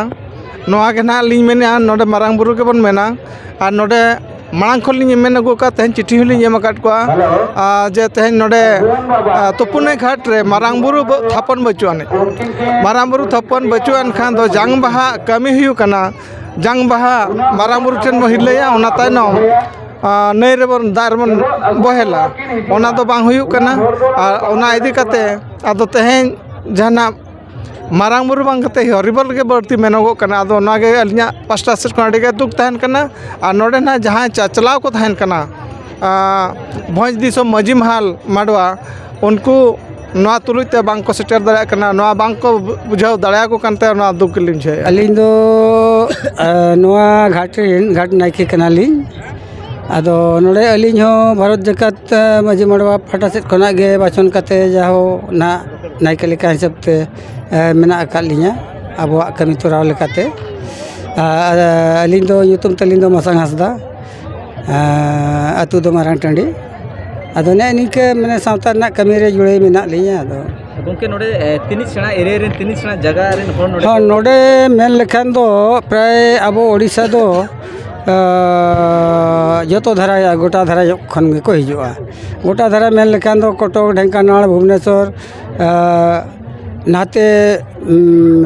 ᱱᱚᱣᱟ ᱜᱮ ᱱᱟᱦᱟᱜ ᱞᱤᱧ ᱢᱮᱱᱮᱫᱼᱟ, ᱱᱚᱰᱮ ᱢᱟᱨᱟᱝ ᱵᱩᱨᱩ ᱜᱮᱵᱚᱱ ᱢᱮᱱᱟ᱾ ᱟᱨ ᱱᱚᱰᱮ ᱢᱟᱲᱟᱝ ᱠᱷᱚᱱ ᱞᱤᱧ ᱢᱮᱱ ᱟᱹᱜᱩ ᱟᱠᱟᱫ, ᱛᱮᱦᱮᱧ ᱪᱤᱴᱷᱤ ᱦᱚᱸᱞᱤᱧ ᱮᱢ ᱟᱠᱟᱫ ᱠᱚᱣᱟ, ᱟᱨ ᱡᱮ ᱛᱮᱦᱮᱧ ᱱᱚᱰᱮ, ᱟᱨ ᱛᱩᱯᱩᱱᱟᱹᱭ ᱜᱷᱟᱴ ᱨᱮ ᱢᱟᱨᱟᱝ ᱵᱩᱨᱩ ᱵᱚ-, ᱛᱷᱟᱯᱚᱱ ᱵᱟᱹᱪᱩᱜ ᱟᱹᱱᱤᱡ᱾ ᱢᱟᱨᱟᱝ ᱵᱩᱨᱩ ᱛᱷᱟᱯᱚᱱ ᱵᱟᱹᱪᱩᱜ ᱟᱱ ᱠᱷᱟᱱ ᱫᱚ ᱡᱟᱝ ᱵᱟᱦᱟ ᱠᱟᱹᱢᱤ ᱦᱩᱭᱩᱜ ᱠᱟᱱᱟ, ᱡᱟᱝ ᱵᱟᱦᱟ ᱢᱟᱨᱟᱝ ᱵᱩᱨᱩ ᱴᱷᱮᱱ ᱵᱚᱱ ᱦᱤᱨᱞᱟᱹᱭᱟ, ᱚᱱᱟ ᱛᱟᱭᱱᱚᱢ, ᱟᱨ ᱱᱟᱹᱭ ᱨᱮᱵᱚᱱ, ᱫᱟᱜ ᱨᱮᱵᱚᱱ ᱵᱚᱦᱮᱞᱟ, ᱚᱱᱟ ᱫᱚ ᱵᱟᱝ ᱦᱩᱭᱩᱜ ᱠᱟᱱᱟ᱾ ᱟᱨ ᱚᱱᱟ ᱤᱫᱤ ᱠᱟᱛᱮ ᱟᱫᱚ ᱛᱮᱦᱮᱧ ᱡᱟᱦᱟᱱᱟᱜ ᱢᱟᱨᱟᱝ ᱵᱩᱨᱩ ᱵᱟᱝ ᱠᱟᱛᱮ ᱦᱚᱨᱤᱵᱚᱞ ᱜᱮ ᱵᱟᱹᱲᱛᱤ ᱢᱮᱱᱚᱜᱚᱜ ᱠᱟᱱᱟ᱾ ᱟᱫᱚ ᱚᱱᱟᱜᱮ ᱟᱹᱞᱤᱧᱟᱜ ᱯᱟᱥᱴᱟ ᱥᱮᱫ ᱠᱷᱚᱱ ᱟᱹᱰᱤ ᱜᱮ ᱫᱩᱠ ᱛᱟᱦᱮᱱ ᱠᱟᱱᱟ᱾ ᱟᱨ ᱱᱚᱰᱮ ᱱᱟᱜ ᱡᱟᱦᱟᱸᱭ ᱪᱟᱪᱞᱟᱣ ᱠᱚ ᱛᱟᱦᱮᱱ ᱠᱟᱱᱟ, ᱟᱨ ᱵᱷᱚᱸᱡᱽ ᱫᱤᱥᱚᱢ ᱢᱟᱹᱡᱷᱤ ᱢᱟᱦᱟᱞ ᱢᱟᱰᱣᱟ, ᱩᱱᱠᱩ ᱱᱚᱣᱟ ᱛᱩᱞᱩᱡ ᱛᱮ ᱵᱟᱝ ᱠᱚ ᱥᱮᱴᱮᱨ ᱫᱟᱲᱮᱭᱟᱜ ᱠᱟᱱᱟ, ᱱᱚᱣᱟ ᱵᱟᱝ ᱠᱚ ᱵᱩᱡᱷᱟᱹᱣ ᱫᱟᱲᱮᱭᱟᱠᱚ ᱠᱟᱱ ᱛᱮ ᱱᱚᱣᱟ ᱫᱩᱠ ᱜᱮᱞᱤᱧ ᱵᱩᱡᱷᱟᱹᱣᱮᱫᱼᱟ᱾ ᱟᱹᱞᱤᱧ ᱫᱚ, ᱟᱨ ᱱᱚᱣᱟ ᱜᱷᱟᱴ ᱨᱮᱱ ᱜᱷᱟᱴ ᱱᱟᱭᱠᱮ ᱠᱟᱱᱟᱞᱤᱧ᱾ ᱟᱫᱚ ᱱᱚᱰᱮ ᱟᱹᱞᱤᱧ ᱦᱚᱸ ᱵᱷᱟᱨᱚᱛ ᱡᱟᱠᱟᱛ ᱢᱟᱹᱡᱷᱤ ᱢᱟᱰᱣᱟ ᱯᱟᱦᱴᱟ ᱥᱮᱫ ᱠᱷᱚᱱᱟᱜ ᱜᱮ ᱵᱟᱪᱷᱚᱱ ᱠᱟᱛᱮ ᱡᱟᱦᱳ ᱱᱟᱦᱟᱜ ᱱᱟᱭᱠᱮ ᱞᱮᱠᱟ ᱦᱤᱥᱟᱹᱵ ᱛᱮ, ᱮ, ᱢᱮᱱᱟᱜ ᱟᱠᱟᱫ ᱞᱤᱧᱟ ᱟᱵᱚᱣᱟᱜ ᱠᱟᱹᱢᱤ ᱛᱚᱨᱟᱣ ᱞᱮᱠᱟᱛᱮ᱾ ᱟᱨ ᱟᱹᱞᱤᱧ ᱫᱚ, ᱧᱩᱛᱩᱢ ᱛᱟᱹᱞᱤᱧ ᱫᱚ ᱢᱟᱥᱟᱝ ᱦᱟᱸᱥᱫᱟ, ᱮ, ᱟᱹᱛᱩ ᱫᱚ ᱢᱟᱨᱟᱝ ᱴᱟᱺᱰᱤ᱾ ᱟᱫᱚ ᱱᱮᱜᱼᱮ ᱱᱤᱝᱠᱟᱹ ᱢᱟᱱᱮ ᱥᱟᱶᱛᱟ ᱨᱮᱱᱟᱜ ᱠᱟᱹᱢᱤ ᱨᱮ ᱡᱩᱲᱟᱹᱣ ᱢᱮᱱᱟᱜ ᱞᱤᱧᱟ᱾ ᱟᱫᱚ ᱜᱚᱢᱠᱮ, ᱱᱚᱰᱮ ᱮ, ᱛᱤᱱᱟᱹᱜ ᱥᱮᱬᱟ ᱮᱨᱤᱭᱟ ᱨᱮᱱ, ᱛᱤᱱᱟᱹᱜ ᱥᱮᱬᱟ ᱡᱟᱭᱜᱟ ᱨᱮᱱ ᱦᱚᱲ ᱱᱚᱰᱮ ᱦᱚᱸ, ᱠᱚ ᱱᱚᱰᱮ ᱢᱮᱱ ᱞᱮᱠᱷᱟᱱ ᱫᱚ ᱯᱨᱟᱭ ᱟᱵᱚ ᱳᱰᱤᱥᱟ ᱫᱚ ᱟ, ᱡᱚᱛᱚ ᱫᱷᱟᱨᱟ, ᱜᱚᱴᱟ ᱫᱷᱟᱨᱟ ᱠᱷᱚᱱ ᱜᱮᱠᱚ ᱦᱤᱡᱩᱜᱼᱟ᱾ ᱜᱚᱴᱟ ᱫᱷᱟᱨᱟ ᱢᱮᱱ ᱞᱮᱠᱷᱟᱱ ᱫᱚ ᱠᱚᱴᱚᱠ, ᱰᱷᱮᱝᱠᱟᱱᱟᱞ, ᱵᱷᱩᱵᱽᱱᱮᱥᱚᱨ, ᱟ, ᱱᱟᱛᱮ, ᱩᱢ,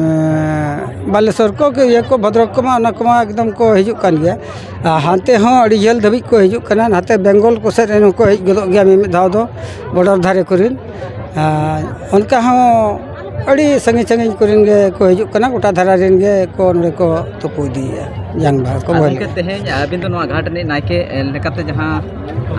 ᱵᱟᱞᱮᱥᱚᱨ ᱠᱚ, ᱤᱭᱟᱹ ᱠᱚ, ᱵᱷᱚᱫᱨᱚᱠ ᱠᱚᱢᱟ, ᱚᱱᱟ ᱠᱚᱢᱟ ᱮᱠᱫᱚᱢ ᱠᱚ ᱦᱤᱡᱩᱜ ᱠᱟᱱ ᱜᱮᱭᱟ᱾ ᱟᱨ ᱦᱟᱱᱛᱮ ᱦᱚᱸ ᱟᱹᱰᱤ ᱡᱷᱟᱹᱞ ᱫᱷᱟᱹᱵᱤᱡ ᱠᱚ ᱦᱤᱡᱩᱜ ᱠᱟᱱᱟ᱾ ᱱᱟᱛᱮ ᱵᱮᱝᱜᱚᱞ ᱠᱚ ᱥᱮᱫ ᱨᱮᱱ ᱦᱚᱸᱠᱚ ᱦᱮᱡ ᱜᱚᱫᱚᱜ ᱜᱮᱭᱟ ᱢᱤᱢᱤᱫ ᱫᱷᱟᱣ ᱫᱚ, ᱵᱚᱰᱟᱨ ᱫᱷᱟᱨᱮ ᱠᱚᱨᱮᱱ᱾ ᱟᱨ ᱚᱱᱠᱟ ᱦᱚᱸ ᱟᱹᱰᱤ ᱥᱟᱺᱜᱤᱧ ᱥᱟᱺᱜᱤᱧ ᱠᱚᱨᱮᱱ ᱜᱮ ᱠᱚ ᱦᱤᱡᱩᱜ ᱠᱟᱱᱟ, ᱜᱚᱴᱟ ᱫᱷᱟᱨᱟ ᱨᱮᱱ ᱜᱮ ᱠᱚ ᱱᱚᱰᱮ ᱠᱚ ᱛᱩᱯᱩ ᱤᱫᱤᱭᱮᱫᱼᱟ, ᱡᱟᱝ ᱵᱟᱦᱟ ᱠᱚ ᱟᱨ ᱵᱚᱦᱮᱞ ᱜᱚᱢᱠᱮ, ᱮᱫᱟ᱾ ᱛᱮᱦᱮᱧ ᱟᱹᱵᱤᱱ ᱫᱚ ᱱᱚᱣᱟ ᱜᱷᱟᱴ ᱨᱤᱱᱤᱡ ᱱᱟᱭᱠᱮ, ᱮ, ᱞᱮᱠᱟᱛᱮ ᱡᱟᱦᱟᱸ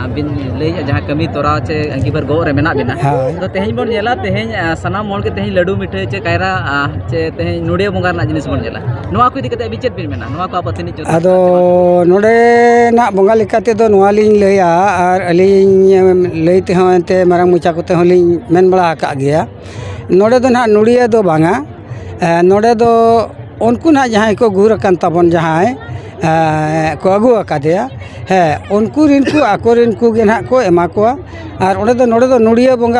ᱟᱹᱵᱤᱱ ᱞᱟᱹᱭᱮᱫᱼᱟ, ᱡᱟᱦᱟᱸ ᱠᱟᱹᱢᱤ ᱛᱚᱨᱟᱣ ᱪᱮ ᱟᱺᱜᱤᱵᱷᱟᱨ ᱜᱚᱜ ᱨᱮ ᱢᱮᱱᱟᱜ ᱵᱤᱱᱟ, ᱦᱳᱭ᱾ ᱛᱚ ᱛᱮᱦᱮᱧ ᱵᱚᱱ ᱧᱮᱞᱟ, ᱛᱮᱦᱮᱧ, ᱟ, ᱥᱟᱱᱟᱢ ᱦᱚᱲ ᱜᱮ ᱛᱮᱦᱮᱧ ᱞᱟᱹᱰᱩ ᱢᱤᱴᱷᱟᱹᱭ ᱪᱮ ᱠᱟᱭᱨᱟ, ᱟ, ᱪᱮ ᱛᱮᱦᱮᱧ ᱱᱚᱰᱤᱭᱟᱹ ᱵᱚᱸᱜᱟ ᱨᱮᱱᱟᱜ ᱡᱤᱱᱤᱥ ᱵᱚᱱ ᱧᱮᱞᱟ᱾ ᱱᱚᱣᱟ ᱠᱚ ᱤᱫᱤ ᱠᱟᱛᱮ ᱟᱹᱵᱤᱱ ᱪᱮᱫ ᱵᱤᱱ ᱢᱮᱱᱟ? ᱱᱚᱣᱟ ᱠᱚ ᱟᱵᱚ ᱛᱤᱱᱟᱹᱜ ᱡᱚᱛᱷᱟᱛ ᱟᱫᱚ ᱠᱟᱱᱟ ᱥᱮ ᱵᱟᱝ? ᱱᱚᱰᱮᱱᱟᱜ ᱵᱚᱸᱜᱟ ᱞᱮᱠᱟ ᱛᱮᱫᱚ ᱱᱚᱣᱟ ᱞᱤᱧ ᱞᱟᱹᱭᱟ, ᱟᱨ ᱟᱹᱞᱤᱧ ᱞᱟᱹᱭ ᱛᱮᱦᱚᱸ ᱮᱱᱛᱮ ᱢᱟᱨᱟᱝ ᱢᱚᱪᱟ ᱠᱚᱛᱮ ᱦᱚᱸᱞᱤᱧ ᱢᱮᱱ ᱵᱟᱲᱟ ᱟᱠᱟᱫ ᱜᱮᱭᱟ᱾ ᱱᱚᱰᱮ ᱫᱚ ᱱᱟᱦᱟᱜ ᱱᱚᱰᱤᱭᱟᱹ ᱫᱚ ᱵᱟᱝᱟ᱾ ᱮ, ᱱᱚᱰᱮ ᱫᱚ ᱩᱱᱠᱩ ᱱᱟᱦᱟᱜ ᱡᱟᱦᱟᱸᱭ ᱠᱚ ᱜᱩᱨ ᱟᱠᱟᱱ ᱛᱟᱵᱚᱱ, ᱡᱟᱦᱟᱸᱭ, ᱮ, ᱠᱚ ᱟᱹᱜᱩ ᱟᱠᱟᱫᱮᱭᱟ, ᱦᱮᱸ, ᱩᱱᱠᱩ ᱨᱤᱱ ᱠᱚ, ᱟᱠᱚ ᱨᱤᱱ ᱠᱚᱜᱮ ᱱᱟᱦᱟᱜ ᱠᱚ ᱮᱢᱟ ᱠᱚᱣᱟ᱾ ᱟᱨ ᱚᱸᱰᱮ ᱫᱚ, ᱱᱚᱰᱮ ᱫᱚ ᱱᱚᱰᱤᱭᱟᱹ ᱵᱚᱸᱜᱟ